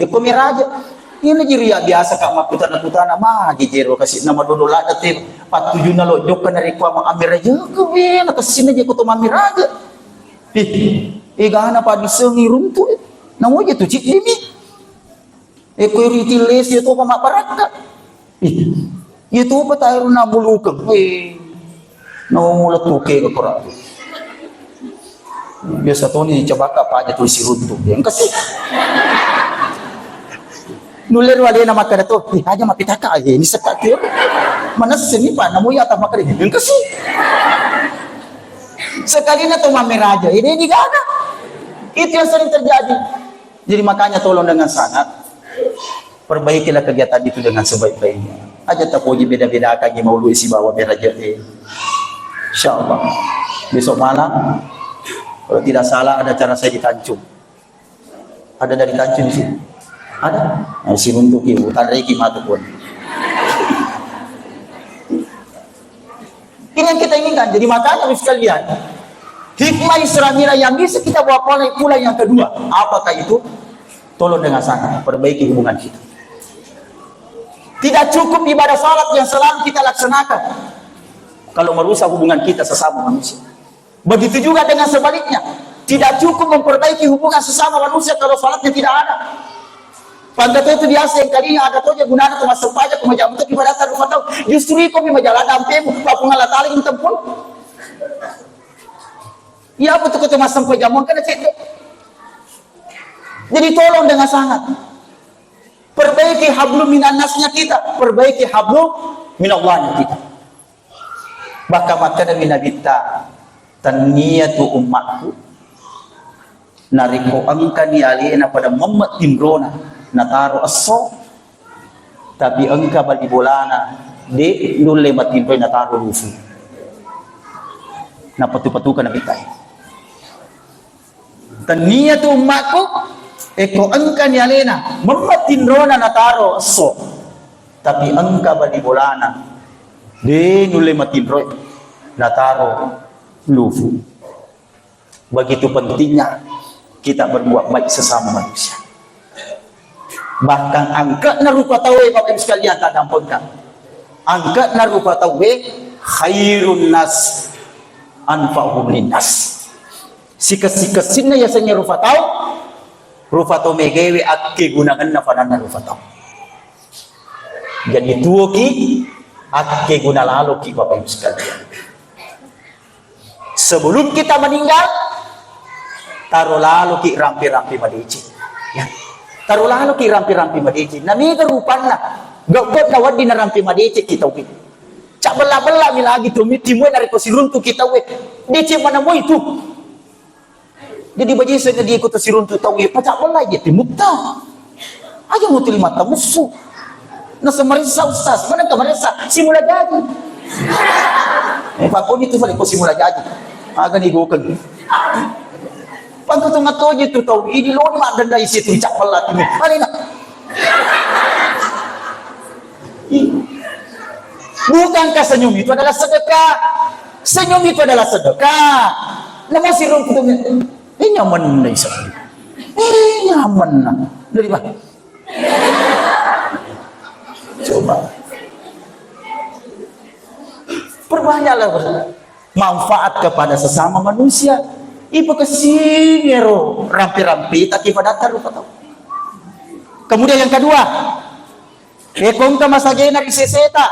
Iko meraja. Ini jiri ya biasa ka makkutana-kutana, magi jero kasi na madodo ladde te pattujunna lo jokka na rikua ma ammeraja ke be na kessinna je ko to mammeraja. Ih, egana padissengi runtu e. Namoja tu ciddimi. E ko iri tillesi e topa mabbarakka. Ih, iya topa taero nabulukeng. Eh, nawa mula tuke ke kora. Biasa toni cabaka paja tu si runtu. Yang kasi. Nulle ro alena makkeda to, "Eh, aja mappitaka, eh, ini sekka tu." Manesseni pa, namu iya ta makkeda, "Engka si." Sekalina to mammeraja, ini digaga. Itu yang sering terjadi. Jadi makanya tolong dengan sangat perbaikilah kegiatan itu dengan sebaik-baiknya. Aja tapoji beda-bedakan di maulu sibawa meraja, eh. Insya Allah. Besok malam, kalau tidak salah ada acara saya di Tanjung. Ada dari Tanjung sih. Ada. Nah, si runtuki, utarreki matu pun. Ini yang kita inginkan. Jadi makanya, Bapak sekalian, Hikmah Isra Mi'raj yang bisa kita bawa pulang, pulang yang kedua, apakah itu? Tolong dengan sangat perbaiki hubungan kita. Tidak cukup ibadah salat yang selalu kita laksanakan kalau merusak hubungan kita sesama manusia. Begitu juga dengan sebaliknya, tidak cukup memperbaiki hubungan sesama manusia kalau salatnya tidak ada. Pangkat itu biasa yang kalinya ada toja gunana tu massempajang, ku majammu tu ibadah rupa tau. Justru iko mi majalan dampemu, Pak Puang Allah Ta'ala yang tempun. Iya, apa tu kata massempajang, mau kena cek deh. Jadi tolong dengan sangat. Perbaiki hablum minannasnya kita, perbaiki hablum minallahnya kita. Bahkan makkadami Nabitta, "Tannia tu ummakku, narekko engkani alena pada memmet tinrona nataro esso, tapi engka bali bolana de nulle matinroi nataro lufu." Napatu-patuka Nabitta. Tannia tu ummakku, ekko engkani alena memmet tinrona nataro esso, tapi engka bali bolana de nulle matinroi nataro lufu. Begitu pentingnya kita berbuat baik sesama manusia. Bahkan angkatna rupa tauwe, Bapak Ibu sekalian, tak gampangkan. Angkatna rupa tauwe khairun nas anfa'uhum linnas. Sikessi-kessinna yasengnge rupa tau, rupa tau megewe akkegunangenna fananna rupa tau. Jadi tuoki akkeguna laloki, Bapak Ibu sekalian. Sebelum kita meninggal, taro laloki rampe-rampe madeceng. Ya. Taro laloki rampe-rampe madeceng. Namega rupanna, gau-gau na wedding na rampe madeceng kita wi. Cak bella-bella mi lagi tu mi timue narekko siruntu kita we. Deceng mana moi tu. Jadi bajiseng di iko tu siruntu tau e, pacak bella je timutta. Aja mutu lima tamussu. Nasa maressa, Ustaz, mana ka maressa? Simula jaji. Eh, pakoni tu balik ko simula jaji. Aga ni gokeng. Pangko tu ngatoji tu tau, ini lo ni madendai situ cak bella tu. Alena. Bukankah senyum itu adalah sedekah? Senyum itu adalah sedekah. Namun si rumput ini, ini nyaman nih, Ustaz. Eh, nyaman nah. Dari mana? Coba. Perbanyaklah ber-, manfaat kepada sesama manusia. Ibu kesingero rampe-rampe tak ibadat rupa tau. Kemudian yang kedua, e, ko engka masagena ri seseta,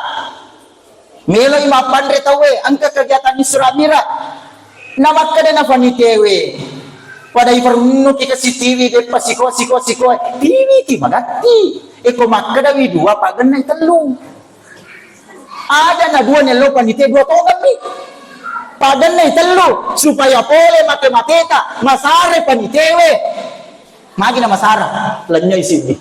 meloi mappanre tauwe, engka kegiatan Isra Mi'raj. Namakkeda na panitewe, pada iparunnuki kasi tiwi, deppa siko, siko, siko, tiwi ki magatti. E, ko makkedawi dua, pagennai tellu. Aja na dua nello panite, dua togammi. Pagennai tellu, supaya pole mate-mateta, masare panitewe. Magi na masara, lenyoi siddi.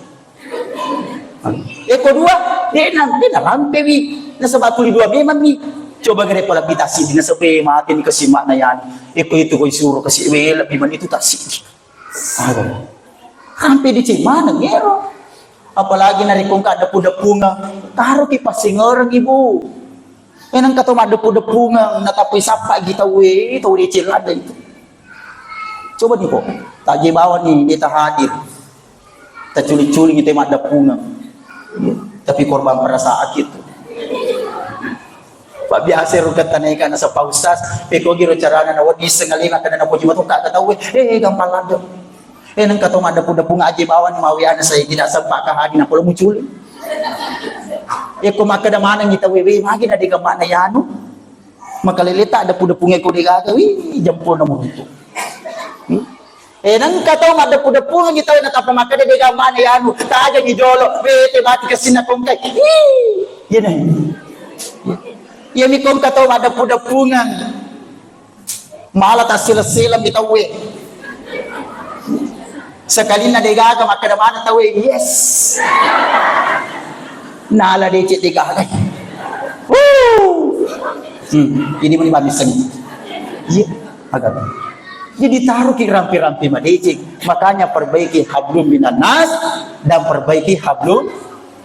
Eko dua, de na, de na rampewi. Nasaba tuli dua memang mi. Coba gere pala pita siddi, nasaba mate ni kasi makna yani. Eko itu koi suro kasi we, lebih man itu tak siddi. Aduh. Rampe di cek maneng ero. Apalagi narekko engka deppu-deppungeng, taroki passingereng, Ibu. Eh, nengka to maddeppu-deppungeng, natappai sappa gi tauwe, tau deceng ladde itu. Coba ni, Pok, taje bawang ni, de tahadir. Taculi-culi ni te maddeppungeng. Iya, tapi korban perasaan gitu. Pak biasa ro kata naik anak sepa ustaz, pekogi ro carana na wadi sengalima kada na poji matoka kata we, eh, gampang ladde. Eh, nengka to maddeppu-deppungeng aje bawang ni mawi ana saya tidak sempat ka hadi na polo muculi. Eh, ko makkeda maneng kita we, we, magi na dega makna yanu. Makalele ta deppu-deppunge ko degaga, wi, jempol na murutu. Hmm? Eh, nengka to maddeppu-deppungeng kita we na tappa makkeda dega makna yanu. Taja ni jolo, we, te mati kesinna kongkai. Ih, iya na. Iya mi kongka to maddeppu-deppungeng. Mala tassele-seleng mi tauwe. Sekalinna degaga makkeda maneng tauwe, "Yes." Nala deceng degaga. Wuh. Hmm, ini meni mamiseng. Iya, agak. Jadi taruhki rampe-rampe madeceng. Makanya perbaiki hablum minan nas dan perbaiki hablum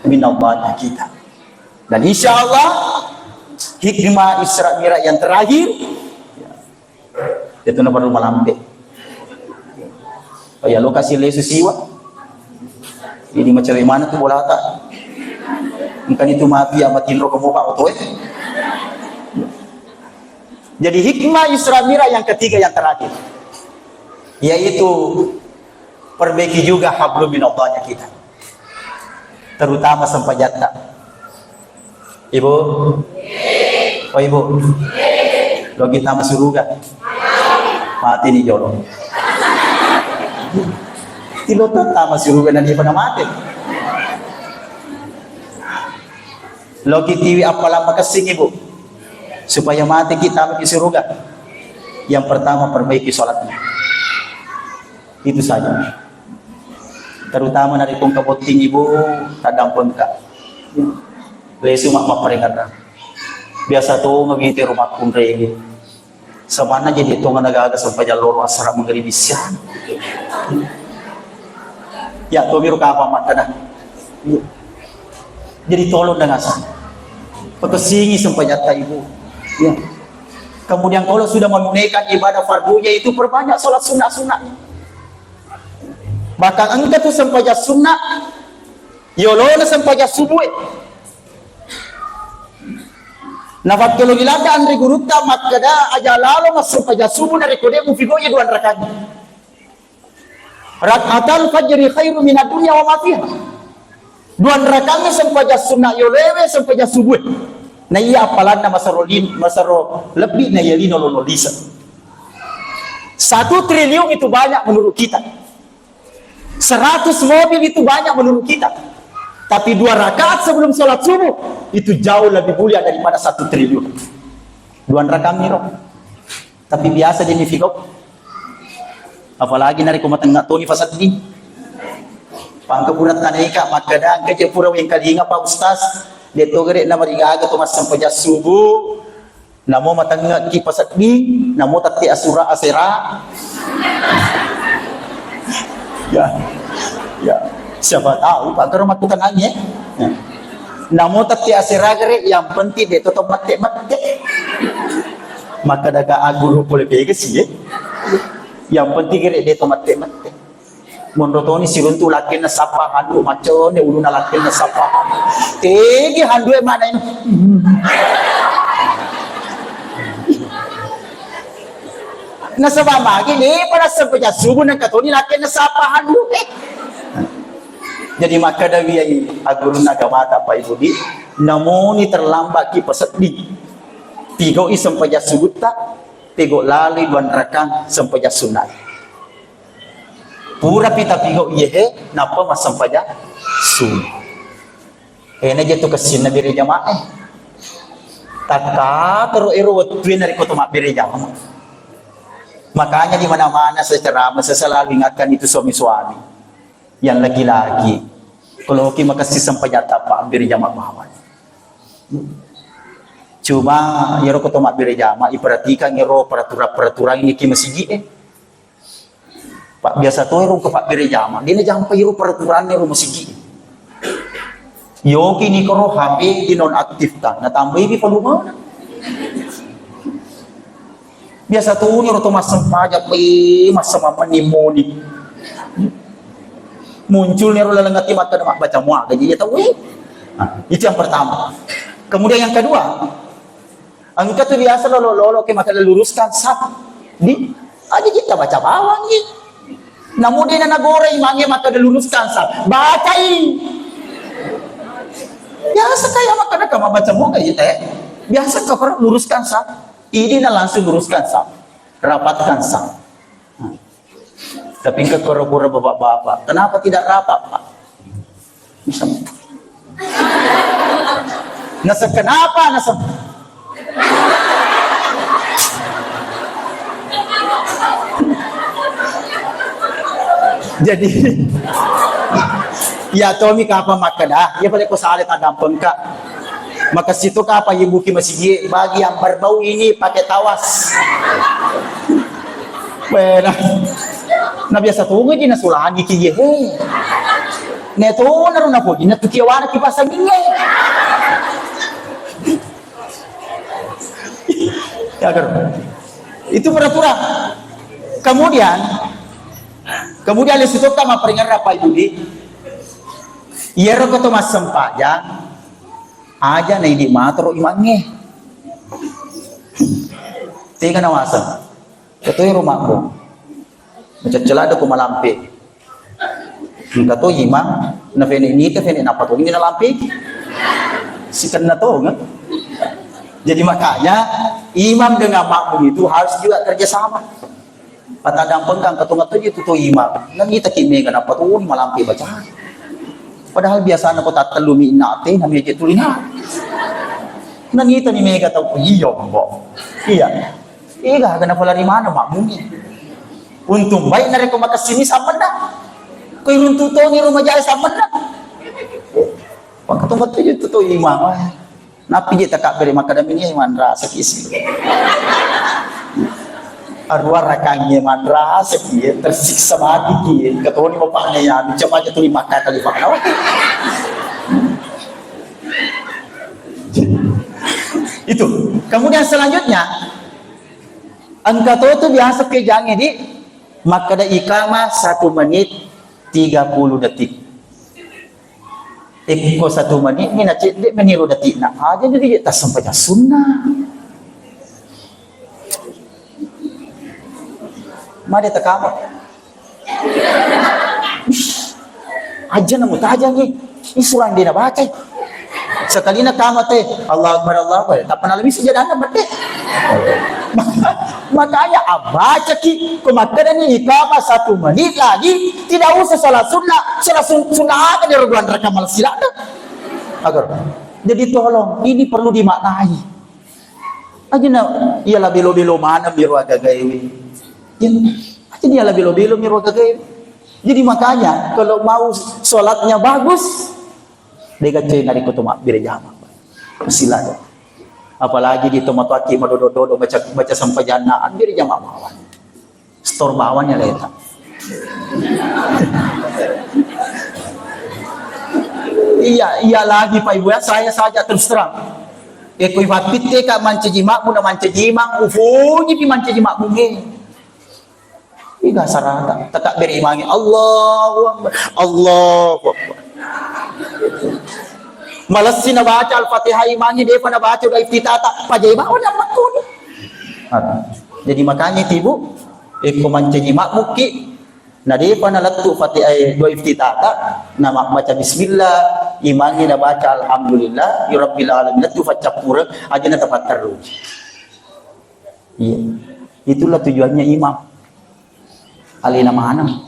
minallah kita. Dan insya Allah hikmah Isra Mi'raj yang terakhir, Itu na perlu malampe. Oh ya, lokasi lesu siwa. Jadi macam mana tu bolata? Engkani tu mati ya, matinro kamu Pak Oto, eh. Jadi hikmah Isra Mi'raj yang ketiga, yang terakhir, yaitu perbaiki juga hablum minallahnya kita, terutama sempajatta. Ibu, oh Ibu, lo kita masuruga, mati ni jolo. Tilo tama suruga na dia pada mati. Loki tiwi appalang makessing, Ibu, supaya mati kita maki suruga. Yang pertama, perbaiki sholatnya. Itu saja. Terutama narekko engka botting, Ibu, tadampengka. Lesu mak mapparengerang. Biasa to ngawite rumah kunrege. Samanna jadi tongeng gaga sempajang loro asara mangaribi siang. Ya, tomiro kapang makkeda. Jadi tolong dengan saya. Pakessingi sempajatta, Ibu. Ya. Kemudian kalau sudah menunaikan ibadah fardunya itu, perbanyak sholat sunnah-sunnahnya. Bahkan engka tu sempajang sunnah, yolona sempajang subuh. Nafakkeloki ladde anre gurutta makkeda, aja lalo massempajang subuh narekko de' mufigau'i duanrakang. Rak'atal fajri khairu minad dunya wa ma fiha. Duanrakangngi sempajang sunna yoloewe, sempajang subuh. Na iya appalanna masero lin-, masero lebbi na iya lino lolo lise. Satu triliun itu banyak menurut kita. Seratus mobil itu banyak menurut kita. Tapi dua rakaat sebelum sholat subuh itu jauh lebih mulia daripada satu triliun. Duanrakangngi ro. Tapi biasa jadi figau. Apalagi narekko matengnga toni pasedding. Pangka pura taneka makkeda engka je pura wengkalinga Pak Ustaz. De' to gere' namarigaga to massempajang subuh. Namo matengngeki pasedding, namo tette asura asera. Ya. Ya. Siapa tahu Pak Garo makkutanangngi, eh. Ya. Namo tette asera gere', yang penting de' to mette-mette. Makkeda ka aguru pole pegasi, eh. Yang penting gere' de' to mette-mette. Monro toni siruntu lakkenna sappa handu, maccone uluna lakkenna sappa handu. Tegi handu e makna ino. Nasaba magi ni pada sempajang subuh nengka toni lakkenna sappa handu e. Jadi makkeda wiai agurunna agamata Pak Ibu di, namoni terlambat ki pasedding. Tiga i sempajang subuh ta, tego laloi duanrakang sempajang sunna. Purapi tapigau iyehe, nappa massempajang subuh. Ena je tu kessinna bere jamaah e. Takka tero ero wettue narekko to mabbere jamaah. Makanya di mana-mana saya ceramah, saya selalu ingatkan itu suami-suami yang laki-laki. Kalau ki makasih sempajatta pa bere jamaah bawang. Cuma iyaro ko to mabbere jamaah, iperhatikan iyaro peraturan-peraturan iki masigi e. Pak, biasa to ero ko pabbere jamaah, de' najampa iro peraturanna ero masigi. Yoki ni koro H P di nonaktifkan, natambai pi volumena. Biasa to ni ero to massempajang, pe, massempajang mani moni. Muncul ni ero laleng ati makkeda mabbaca mua gaji ya tau e. Nah, itu yang pertama. Kemudian yang kedua, engka tu biasa lolo-lolo ke makkeda luruskan saf. Di, aja kita baca bawang, Ji. Namu de' na nagora imangnge makkeda luruskan saf. Bacai. Biasa kayak makkeda ka mabbaca mua gaji te. Biasa ka luruskan saf. Idi na langsung luruskan saf. Rapatkan saf. Nah. Tapi engka kura-kura bapak-bapak, kenapa tidak rapat, Pak? Naseng. Naseng kenapa? Naseng. Jadi, ya tomi kapang makkeda, ya pada ko sale tadampengka. Maka situ kapang ibuki masigi, bagi yang berbau ini pakai tawas. Weh, nah, nah, biasa tunggu ji nasulangi ki ye. Ne to naru napoji na tu kiawana kipas angin ye. Ya, kan? Itu peraturan. Kemudian, kemudian lisu tokka mapparingerra Pak Ibu di, iyaro ko to massempajang, aja na idi matoro imangnge. Tega nawaseng. Katoi ro mabbo. Macecce ladde ko malampe. Engka to imam, na fene nita fene nappa to ni nalampe. Sikenna to, kan? Jadi makanya imam dengan makmum itu harus juga kerjasama. Patadampengkang katonga to itu to imam. Nangita ki mega nappa to ni malampe baca. Padahal biasanya ko tattellu mi inna te na meje tulina. Nangita ni mega tau iya, Mbok. Iya. Ega aga napalari maneng makmungnge. Untung baik narekko makessini sammenna. Ko iruntu toni ro majae sammenna. Pakkato-kato je tu to imam. Nappi je takabbere makkada mini manrasa kisi. Arua rakangnge manrasa ki, tersiksa mati ki. Katoni bapaknya ya, bicara aja tuli makka kalifana. Itu. Kemudian selanjutnya, engka to tu biasa kejangnge di makkada ikama satu menit tiga puluh detik. Ekko satu menit ni nacedde meniru detikna. Aja jadi tassempajang sunnah. Made takama. Aja namu tajangi. Ini surang dia baca. Sekalina kama te, Allahu Akbar, Allahu Akbar. Tappa nalami sujadana mate. Makanya abacaki ko makkadani ikama satu menit lagi, tidak usah salat sunnah, salat sun- sunnah aga di dua rakaat malam silakan. Agar. Jadi tolong, ini perlu dimaknai. Aja na iya la belo-belo maneng miro agagaewe. Iya, aja dia la belo-belo miro agagaewe. Jadi makanya kalau mau sholatnya bagus, dega coy narekko to mabbere jama. Silakan. Apalagi di tomatoakki madodo-dodo baca baca sempajanna, abbere jama bawang. Stor bawang ya leta. Iya, iya lagi Pak Ibu ya, saya saja terus terang. E kui papitte ka mancaji makmu na mancaji makmu, ufuji pi mancaji makmu nge. Iga sarata, takabber imangi Allahu Akbar, Allahu Akbar. Malessi nabaca Al-Fatihah imangi, depa nabaca doa iftitata, pajai bawang na makkuni. Jadi makanya tibu, eko mancaji makmuki, na depa nalettu Fatihah, eh, doa iftitata, na ma-, baca bismillah, imangi nabaca alhamdulillah, ya rabbil alamin, lettu faccappureng, aja na tapatterru. Iya. Itulah tujuannya imam. Alena maneng.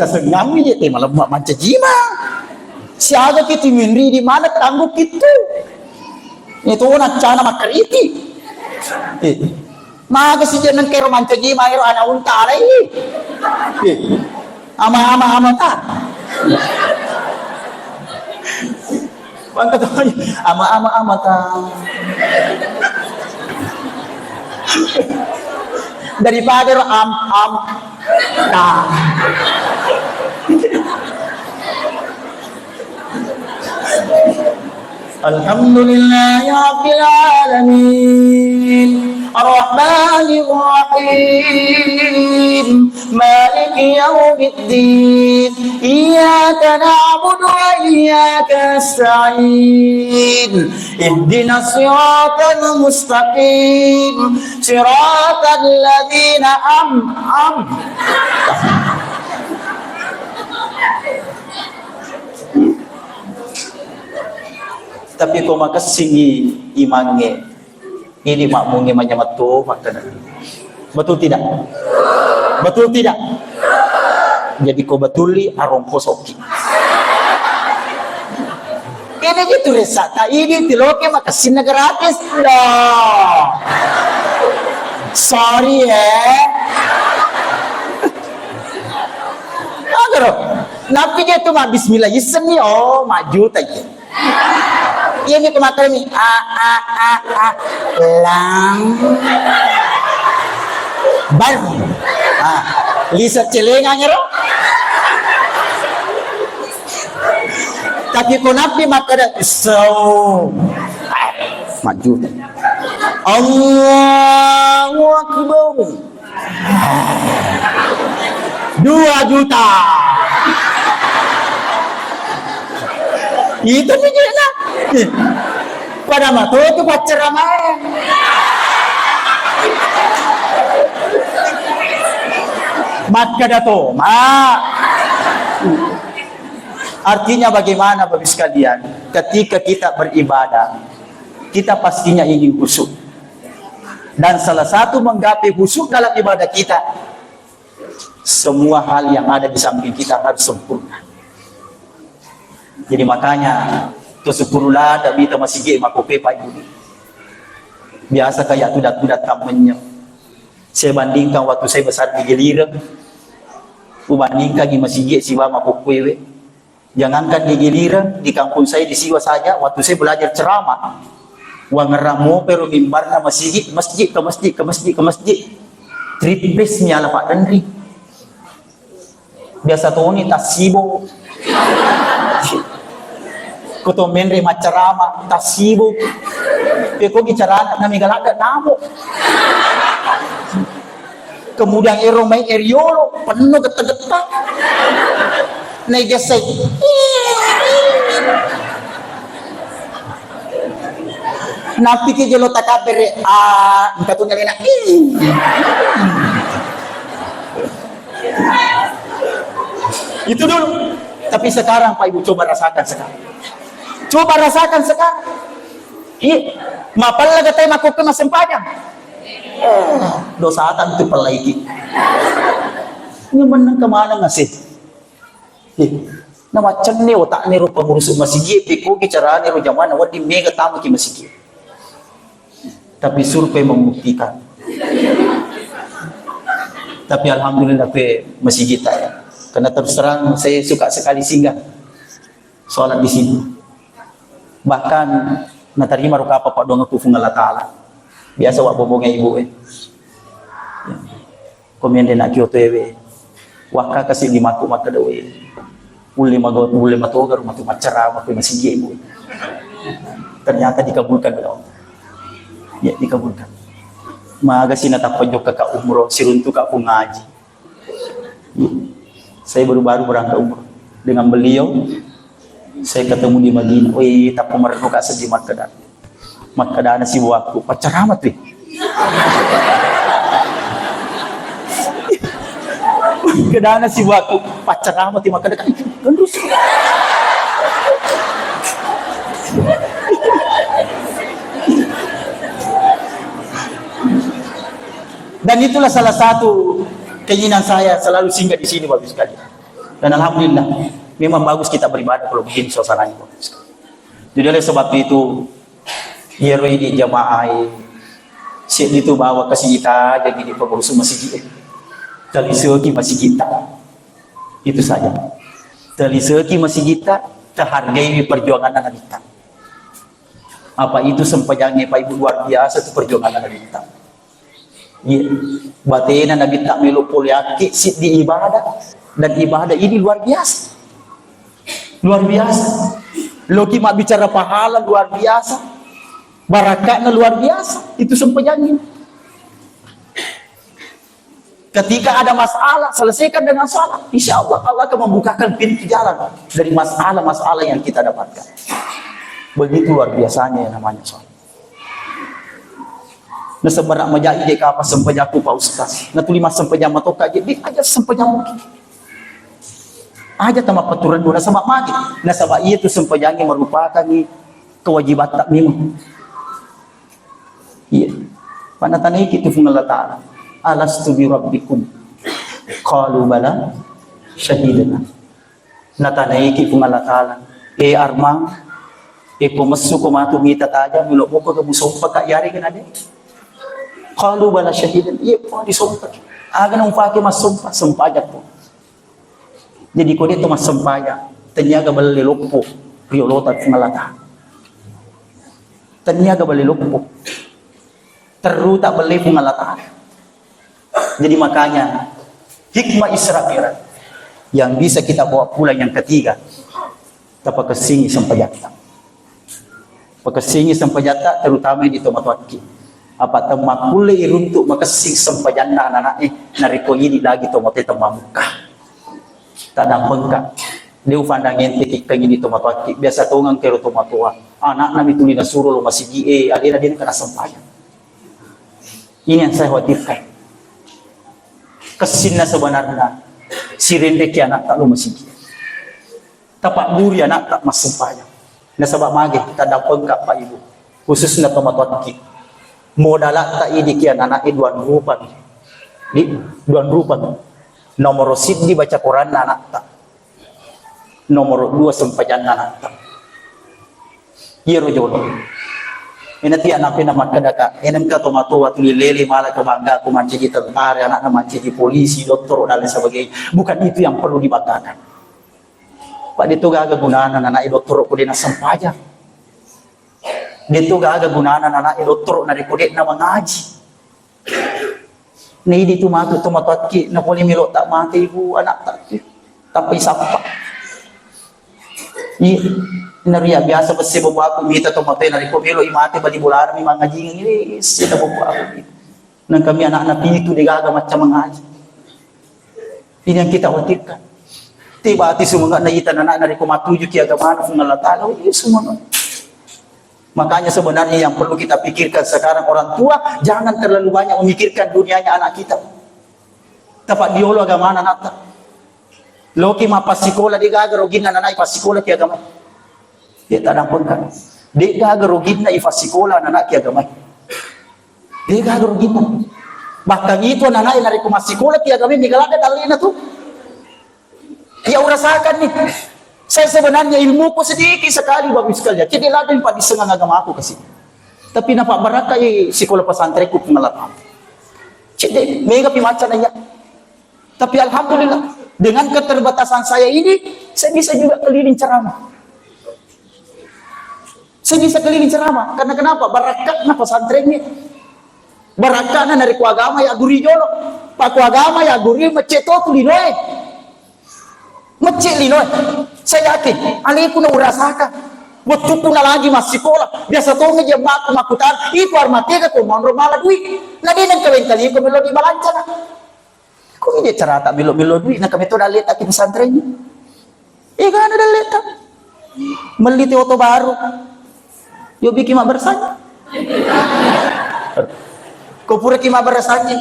Tasengammi je te malemma mancaji imang. Siaga ki tu minri di mana tangguh kitu. Itu naccana makkariti. Eh. Maga si je nengkero mancaji imang ero ana unta alai. Eh. Ama-ama amata. Bangka to, ama-ama amata. Daripada ro am, am, ta. Alhamdulillahi rabbil alamin. Arrahmanir rahim. Maliki yaumiddin. Iyyaka na'budu wa iyyaka nasta'in. Ihdinas siratal mustaqim. Siratal ladzina am, am. Tapi ko makessingi imangnge, ini makmungnge manyameng to makkeda. Betul tidak? Betul tidak? Jadi ko betuli arongko soki. Ini gitu resa ta ini tiloke makessinna gratis. Dah. Sorry ya. Agaro. Nappi je tu ma bismillah iseng ni, oh, maju ta je. Iya mi ko makkeda mi, a, a, a, a, lang. Bar. Ah, lisa celengang ero. Tapi ko nappi makkeda, so. Ah, maju. Allahu Akbar. Dua juta. Itu nih, Cina. Pada matu tu pacar ama. Makkeda to, ma. Artinya bagaimana, Bapak Ibu sekalian? Ketika kita beribadah, kita pastinya ingin khusyuk. Dan salah satu menggapai khusyuk dalam ibadah kita, semua hal yang ada di samping kita harus sempurna. Jadi makanya, tusyukurullah, tapi kita masih gak makope, Pak Ibu. Biasa kayak tudat-tudat tamenya. Saya bandingkan waktu saya besar di Gelireng, ubandingkan di masjid siwa makokkoewe. Jangankan di Gelireng, di kampung saya di Siwa saja, waktu saya belajar ceramah, wangerang mopero mimbarna masjid, masjid ke masjid, ke masjid, ke masjid. Triples ni ala Pak Denri. Biasa toni tasibo. Koto menre maccarama, tasibo. Peko bicarana, nami galak namo. Kemudian ero mai eriolo, penuh getta-getta. Nai gesai. Napiki jelo takabere, ah, engka tu nyalena. Itu dulu. Tapi sekarang, Pak Ibu, coba rasakan sekarang. Coba rasakan sekarang. Iya, mapella gatai makokke massempajang. Eh, dosa atan tu pellaiki. Ini menang kemana ngasih? Eh, na maccenne otakne ro pengurus masigi, pekkogi carane ro jamaah na wedding mega tamaki masigi. Tapi survei membuktikan. Tapi alhamdulillah ke masigi ta ya. Karena terus terang saya suka sekali singgah sholat di sini. Bahkan natarima ro kapa paddoangekku Puang Allah Taala. Biasa wa bobonge ibu e. Ko menre na kioto ewe. Wakka kasi limakku makkeda we. Ulle mago, ulle matoga ro matu maccarama ko masigi ibu. Ternyata dikabulkan oleh Allah. Ya, dikabulkan. Maga si natappa jokka ka umroh, siruntu ka Puang Haji. Saya baru-baru berangkat umroh dengan beliau. Saya ketemu di Madinah. Wih, tappa merenung ka sedih makkeda. Makkedana sibuakku, paccarama tu. Makkedana sibuakku, paccarama tu makkeda kan. Gandus. Dan itulah salah satu keinginan saya selalu singgah di sini, Bapak Ibu sekalian. Dan alhamdulillah, memang bagus kita beribadah kalau begini suasananya, Bapak Ibu sekalian. Jadi oleh sebab itu, iyaro idi jamaah e, seddi tu bawa kasi ita jadi di pengurus masjid e. Taliseki masjid ta. Itu saja. Taliseki masjid ta, tahargai perjuangan Nabi ta. Apa itu sempajangnge, Pak Ibu, luar biasa tu perjuangan Nabi ta. Iya. Batena Nabi ta melo poleakki siddi ibadah, dan ibadah ini luar biasa. Luar biasa. Loki mabbicara pahala luar biasa. Barakatna luar biasa. Itu sempajangnge. Ketika ada masalah, selesaikan dengan salat. Insya Allah, Allah akan membukakan pintu jalan dari masalah-masalah yang kita dapatkan. Begitu luar biasanya yang namanya salat. Nasaba majai de kapa sempajakku, Pak Ustaz. Natuli massempajang matoka je, di aja sempajang. Aja tama paturan dona sama magi. Nasaba iya tu sempajangnge merupakan kewajiban tak memang. Iya. Panatanaiki tu Puang Allah Ta'ala. "Alastu bi rabbikum?" Qalu bala syahidna. Natanaiki Puang Allah Ta'ala, "E Armang, e ko messu ko matu mita taja, melo boko ke musompa ka yare kena de?" Qalu bala syahidna. Iya, Puang, disompa. Aga na upake massompa, sempajakko. Jadi ko de to massempajang, tenniaga belle loppo riolota Puang Allah Ta'ala. Tenniaga belle loppo. Terru tak belle Puang Allah Ta'ala. Jadi makanya hikmah Isra Mi'raj yang bisa kita bawa pulang yang ketiga, tapakessingi sempajatta. Pakessingi sempajatta, terutama di tomatoakki. Apa temmakkulle iruntuk makessing sempajanna anak-anak e, narekko idi lagi tomatoe temmamukka. Tadampengka. De ufandang ente kikkeng idi tomatoakki. Biasa tongeng kero tomatoa. Anakna mi tuli nasuro lo masigi e, alena de nengka nasempajang. Ini yang saya khawatirkan. Kessinna sebenarnya, sirenreki anakta lo masigi. Tapagguri anakta massempajang. Nasaba mage, tadampengka Pak Ibu. Khususna tomatoakki. Modalatta idi ki anak-anak e duan rupa mi. Di, duan rupa mi. Nomoro siddi baca Quranna anakta. Nomoro dua sempajanna anakta. Iyaro jolo. Ena tiya nape na makkeda ka, ena engka tomatoa tuli lele mala kebangga ku mancaji tentara, anakna mancaji polisi, dottoro dan lain sebagainya. Bukan itu yang perlu dibanggakan. Pak, de to gaga gunana anak e dottoro ko de nassempajang. De to gaga gunana anak e dottoro narekko de na mangaji. Na idi tu matu tomatoakki, na pole melo ta mate ibu anakta tu. Tappa isappa. I, naria biasa besse babuaku mita tomatoe narekko melo i mate bali bolana mi mangajingi, eh, sena babuaku. Nang kami anakna pitu de gaga macca mangaji. Ini yang kita khawatirkan. Tiba hati semangat na ita anak narekko matuju ki agama Puang Allah Taala, oh, iya semangat. Makanya sebenarnya yang perlu kita pikirkan sekarang orang tua, jangan terlalu banyak memikirkan dunianya anak kita. Tapak diolo agamana anakta. Loki mappassikola de gaga roginna nanai passikola ki agama. De tadampengka. De gaga roginna ifassikola nanaki agama. De gaga roginna. Bahkan itu nanai narekko massikola ki agama mega ladde dallena tu. Ya urasakan nih. Saya sebenarnya ilmuku sedikit sekali, Bapak Ibu sekalian. Cedde ladde paddissengang agamaku kasi. Tapi napa barakkai sikola pesantrenku Puang Allah Taala. Cedde mega pi macca nanya. Tapi alhamdulillah, dengan keterbatasan saya ini, saya bisa juga keliling ceramah. Saya bisa keliling ceramah. Karena kenapa? Barakatna pesantrennya. Barakatna narekko agama ya guri jolo. Pakko agama ya guri mecce to tu linoe. Mecce linoe. Saya yakin, aleku na urasaka. Wettukku na lagi massikola. Biasa tonga jammaku makkutana, iko armatega ko monro mala duit. Na de nengka wengkaliko melo di balancana. Ko ide carata melo-melo duit, na kami to dalleta ki pesantren. Egana dalleta. Melli te oto baru. Yo biki mabberesangi. Ko pura ki mabberesangi.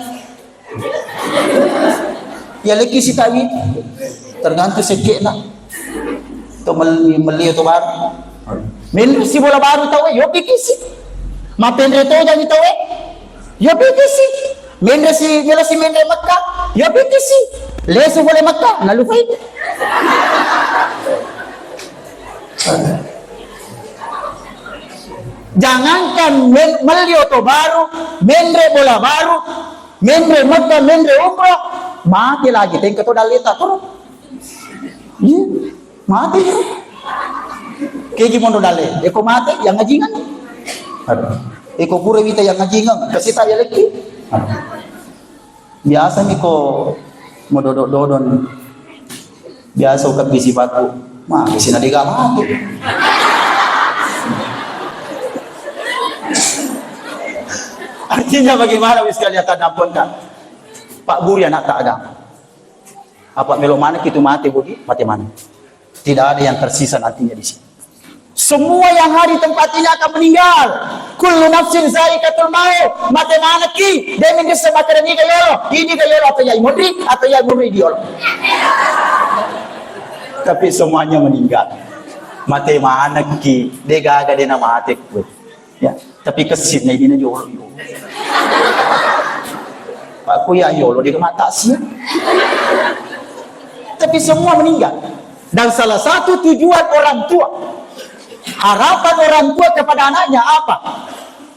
Ya leki si tawi. Tergantung sekekna. To melli, melli oto baru. Menre si bola baru tau, yo biki si. Mapenre to jangi tau, yo biki si. Menre si, melo si menre Mekka, yo biki si. Lesu pole Mekka, nalu faida. Jangankan men-, melli oto baru, menre bola baru, menre Mekka, menre umroh, mati lagi, tengka to dalleta, turun. Iya, mati. Keji mondo dalle, eko mate, yang ngajingan. Aduh. Eko pura wita yang ngajingan, kasih tak ya leki. Aduh. Biasa mi ko mododok-dodon. Biasa uka bisi baku. Ma, bisi na dega mate. Artinya bagaimana wis kalian tadampengkan? Pak guru anak tak agama. Apa melo maneng itu mate, Budi? Mate maneng. Tidak ada yang tersisa nantinya di sini. Semua yang ada di tempat ini akan meninggal. Kullu nafsin zaikatul maut. Mate manekki. Demi bisa mate dan ini yolo. Ini yolo atau ya imuri atau ya imuri diolo. Tapi semuanya meninggal. Mate manekki. De gaga de na mate. Ya, tapi kessinna ini jolo, jolo. Pak ku ya jolo di mata sih. Tapi semua meninggal. Dan salah satu tujuan orang tua, harapan orang tua kepada anaknya apa?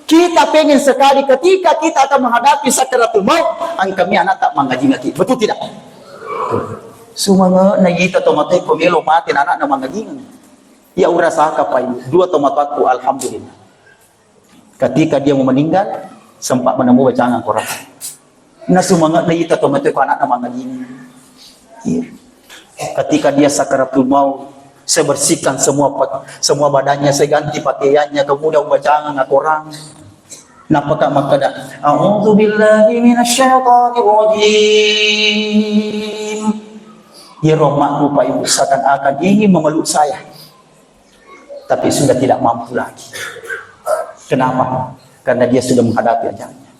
Kita pengen sekali ketika kita akan menghadapi sakaratul maut, angkami anak tak mangajingaki. Betul tidak? Sumanga na yita to mate ko melo mate na anak na mangajing. Ya urasaka pai dua to mataku, alhamdulillah. Ketika dia mau meninggal, sempat menemui bacaan Al-Quran. Na semangat na ita to mate ko anakna mangaji. Iya. Ketika dia sakaratul maut, saya bersihkan semua pak-, semua badannya, saya ganti pakaiannya, kemudian bacaan Al-Quran. Nappaka makkeda, "A'udzu billahi minasyaitonir rajim." Iyaro ammakku, Pak Ibu, seakan-akan ingin memeluk saya. Tapi sudah tidak mampu lagi. Kenapa? Karena dia sudah menghadapi ajalnya.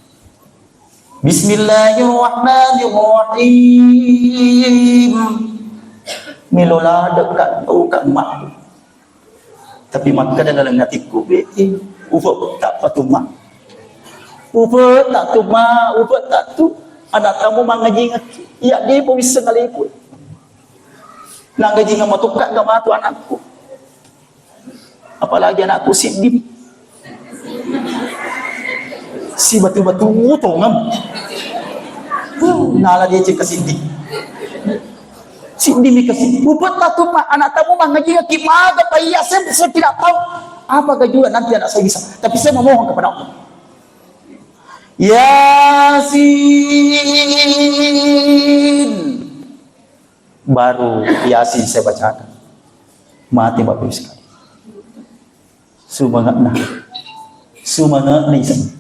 Bismillahirrahmanirrahim. Melo ladekka, tauka, Mak. Tapi makkeda dalam hatiku, "Be, ufetta patu, Mak. Ufetta tu, Mak, ufetta tu. Anak tamu mangajingekki. Iya, de' pa wisseng aleku. Nangajingeng matokka ga matu anakku." Apalagi anakku siddi. Si batu-batu tongeng. Huh, nala deceng ka siddi. Siddi mi ka siddi. Ufetta tu, Mak, anak tamu mangajingekki, maga pa iya, saya, saya tidak tahu apa juga nanti anak saya bisa. Tapi saya memohon kepada Allah. Yasin. Baru Yasin saya bacakan. Mati, Bapak Ibu sekalian. Sumange'na. Sumange'na iseng.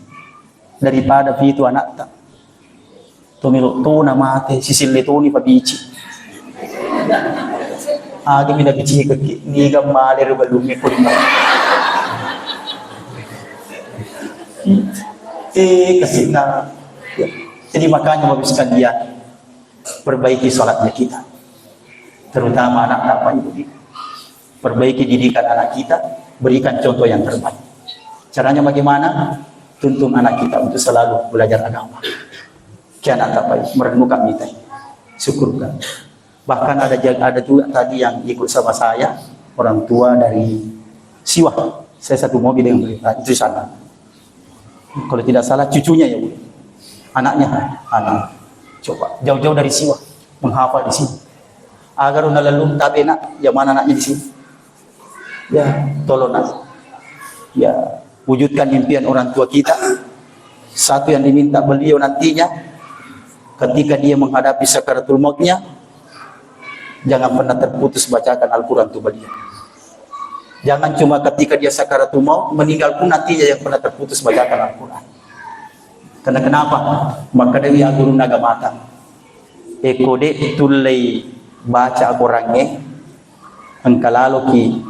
Daripada pitu anakta. Tomelo tona mate, siselle toni pabici. Aga mi nabicikekki, niga male ri ballungnge ko rimma. Eh, kasihna. Jadi makanya, Bapak Ibu sekalian, perbaiki sholatnya kita, terutama anak-anak, Pak Ibu. Perbaiki didikan anak kita, berikan contoh yang terbaik. Caranya bagaimana? Tuntun anak kita untuk selalu belajar agama. Kiana tapai, merenungkan mitai, syukurkan. Bahkan ada jag-, ada juga tadi yang ikut sama saya, orang tua dari Siwa. Saya satu mobil dengan mereka, itu di sana. Kalau tidak salah, cucunya ya, Bu. Anaknya, anak. Coba, jauh-jauh dari Siwa, menghafal di sini. Agar nalellung tabe, Nak, yang mana anaknya di sini? Ya, tolong, Nak. Ya, wujudkan impian orang tua kita. Satu yang diminta beliau nantinya, ketika dia menghadapi sakaratul mautnya, jangan pernah terputus bacakan Al-Quran tu beliau. Jangan cuma ketika dia sakaratul maut, meninggal pun nantinya yang pernah terputus bacakan Al-Quran. Karena kenapa? Makkedai gurunna agamata, "Eko de' tullei baca akorangnge, engka laloki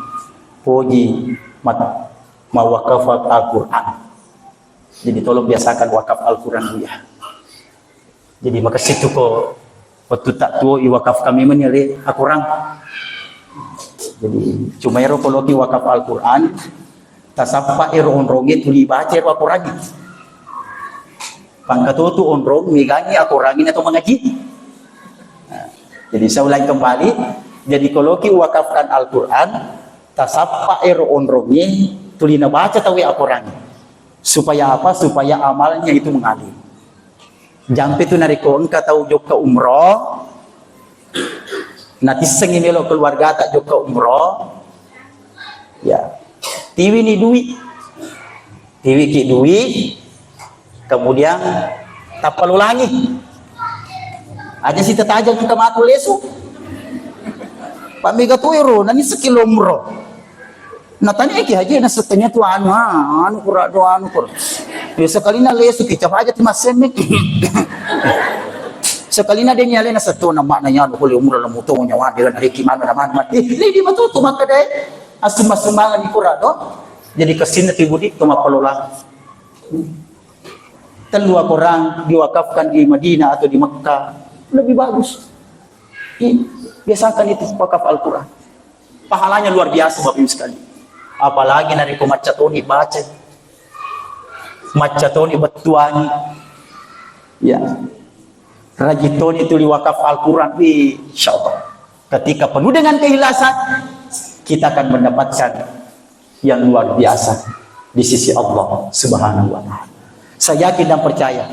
poji mat-, mawakaf Al-Quran." Jadi tolong biasakan wakaf Al-Quran, Buya. Jadi makessing tu ko wettu ta tuo iwakafkan memang ni ale akorang. Jadi cuma ero ko loki wakaf Al-Quran, tasappa ero onrongnge tuli baca ero akorangnge. Pangkatotu onrong megangi akorangnge atau mengaji. Nah, jadi saya ulangi kembali. Jadi ko loki wakafkan Al-Quran, tasappa ero onrongnge tuli nabaca tauwe akorangnge. Supaya apa? Supaya amalnya itu mengalir. Jampe tu narekko engka tau jokka umroh, natissengi melo keluargata jokka umroh, ya, tiwini dui, tiwiki dui, kemudian tappalolangi. Aja si tetajang engka matu lesu. Pak mega tu ero, nani sekilo umroh. Nataniaki haji na setengah tu anu, ah, anu kura do anu kura. Ya, sekalina lesu ki, coba aja ti massemme. Sekalina deng yale na setu na makna ya, anu kuli umur lamu to nyawa de na reki manu na manu mati. Li di matu tu maka dai. Asum-asum mangan di kura do. Jadi kesini ti budi tu mapalola. Tellu akorang diwakafkan di Madinah atau di Mekah, lebih bagus. Iya, biasakan itu wakaf Al-Quran. Pahalanya luar biasa, Bapak Ibu sekalian. Apalagi narekko macca toni baca, macca toni bettuangi. Ya. Rajin toni tuli wakaf Al-Quran, insya Allah. Ketika penuh dengan keikhlasan, kita akan mendapatkan yang luar biasa di sisi Allah Subhanahu wa Ta'ala. Saya yakin dan percaya,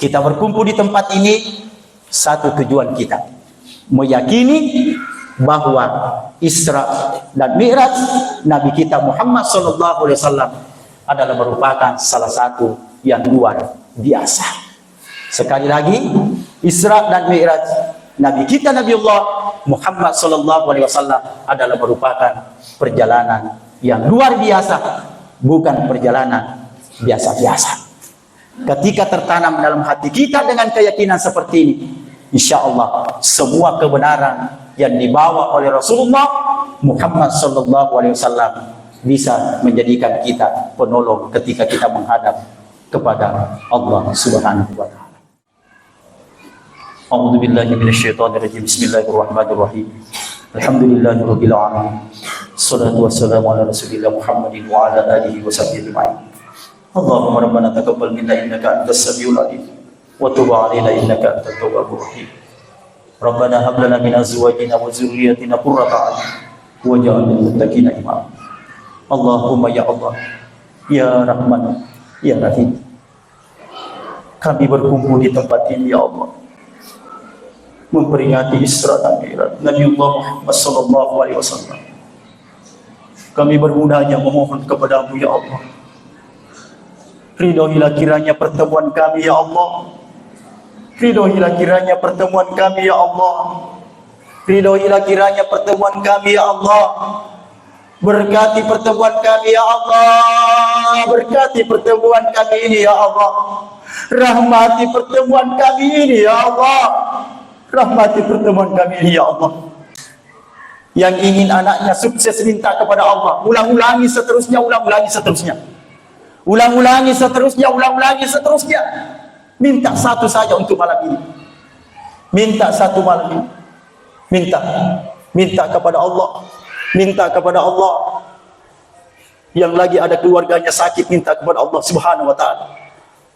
kita berkumpul di tempat ini, satu tujuan kita, meyakini bahwa Isra dan Mi'raj Nabi kita Muhammad sallallahu alaihi wasallam adalah merupakan salah satu yang luar biasa. Sekali lagi, Isra dan Mi'raj Nabi kita Nabiullah Muhammad sallallahu alaihi wasallam adalah merupakan perjalanan yang luar biasa, bukan perjalanan biasa-biasa. Ketika tertanam dalam hati kita dengan keyakinan seperti ini, insya Allah semua kebenaran yang dibawa oleh Rasulullah Muhammad sallallahu alaihi wasallam bisa menjadikan kita penolong ketika kita menghadap kepada Allah Subhanahu wa taala. أعوذ بالله من الشيطان الرجيم. بسم الله الرحمن الرحيم. الحمد لله رب العالمين. الصلاة والسلام على رسول الله محمد وعلى آله وصحبه أجمعين. اللهم ربنا تقبل منا إنك أنت السميع العليم وتب علينا إنك أنت التواب الرحيم. ربنا هب لنا من أزواجنا وذرياتنا قرة أعين واجعلنا للمتقين إماما. اللهم يا الله، يا رحمن، يا رحيم. Kami berkumpul di tempat ini, ya Allah, memperingati Isra dan Mi'raj Nabiullah Muhammad sallallahu alaihi wasallam. Kami bermunajat memohon kepadamu, ya Allah. Ridhoilah kiranya pertemuan kami, ya Allah. Ridhoilah kiranya pertemuan kami, ya Allah. Ridhoilah kiranya pertemuan kami, ya Allah. Berkati pertemuan kami, ya Allah. Berkati pertemuan kami ini, ya Allah. Rahmati pertemuan kami ini, ya Allah. Rahmati pertemuan kami ini, ya Allah. Yang ingin anaknya sukses, minta kepada Allah. Ulang-ulangi seterusnya, ulang-ulangi seterusnya. Ulang-ulangi seterusnya, ulang-ulangi seterusnya. Minta satu saja untuk malam ini. Minta satu malam ini. Minta. Minta kepada Allah. Minta kepada Allah. Yang lagi ada keluarganya sakit, minta kepada Allah Subhanahu wa Ta'ala.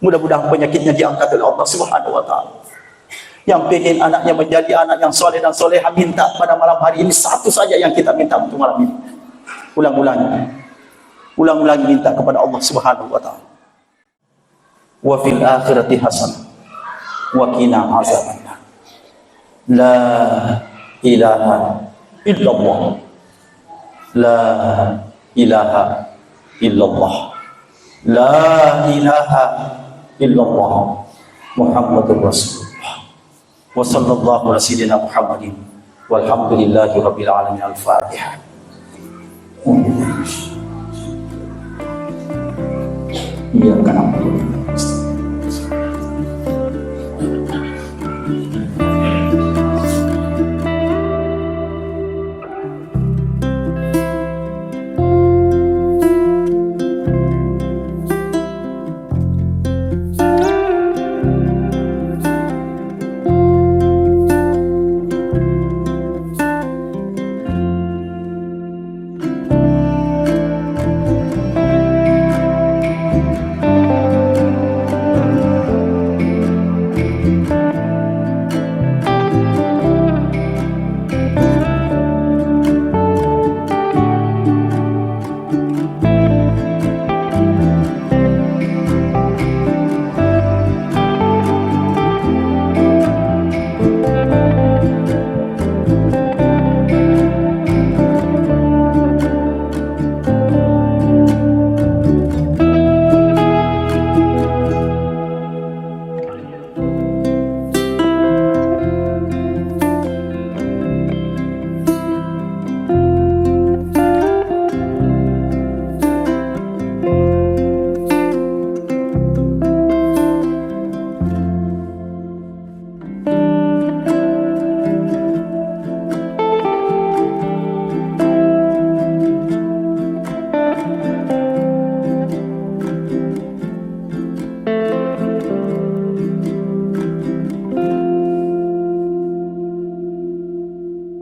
Mudah-mudahan penyakitnya diangkat oleh Allah Subhanahu wa Ta'ala. Yang pengen anaknya menjadi anak yang soleh dan soleha, minta pada malam hari ini satu saja yang kita minta untuk malam ini. Ulang-ulangi. Ulang-ulangi minta kepada Allah Subhanahu wa Ta'ala. Wa fil akhirati hasanah wa qina azabannar. La ilaha illallah. La ilaha illallah. La ilaha illallah. Muhammadur Rasulullah. Wa sallallahu ala sayyidina Muhammadin. Walhamdulillahi rabbil alamin. Al-Fatihah. Iyyaka na'budu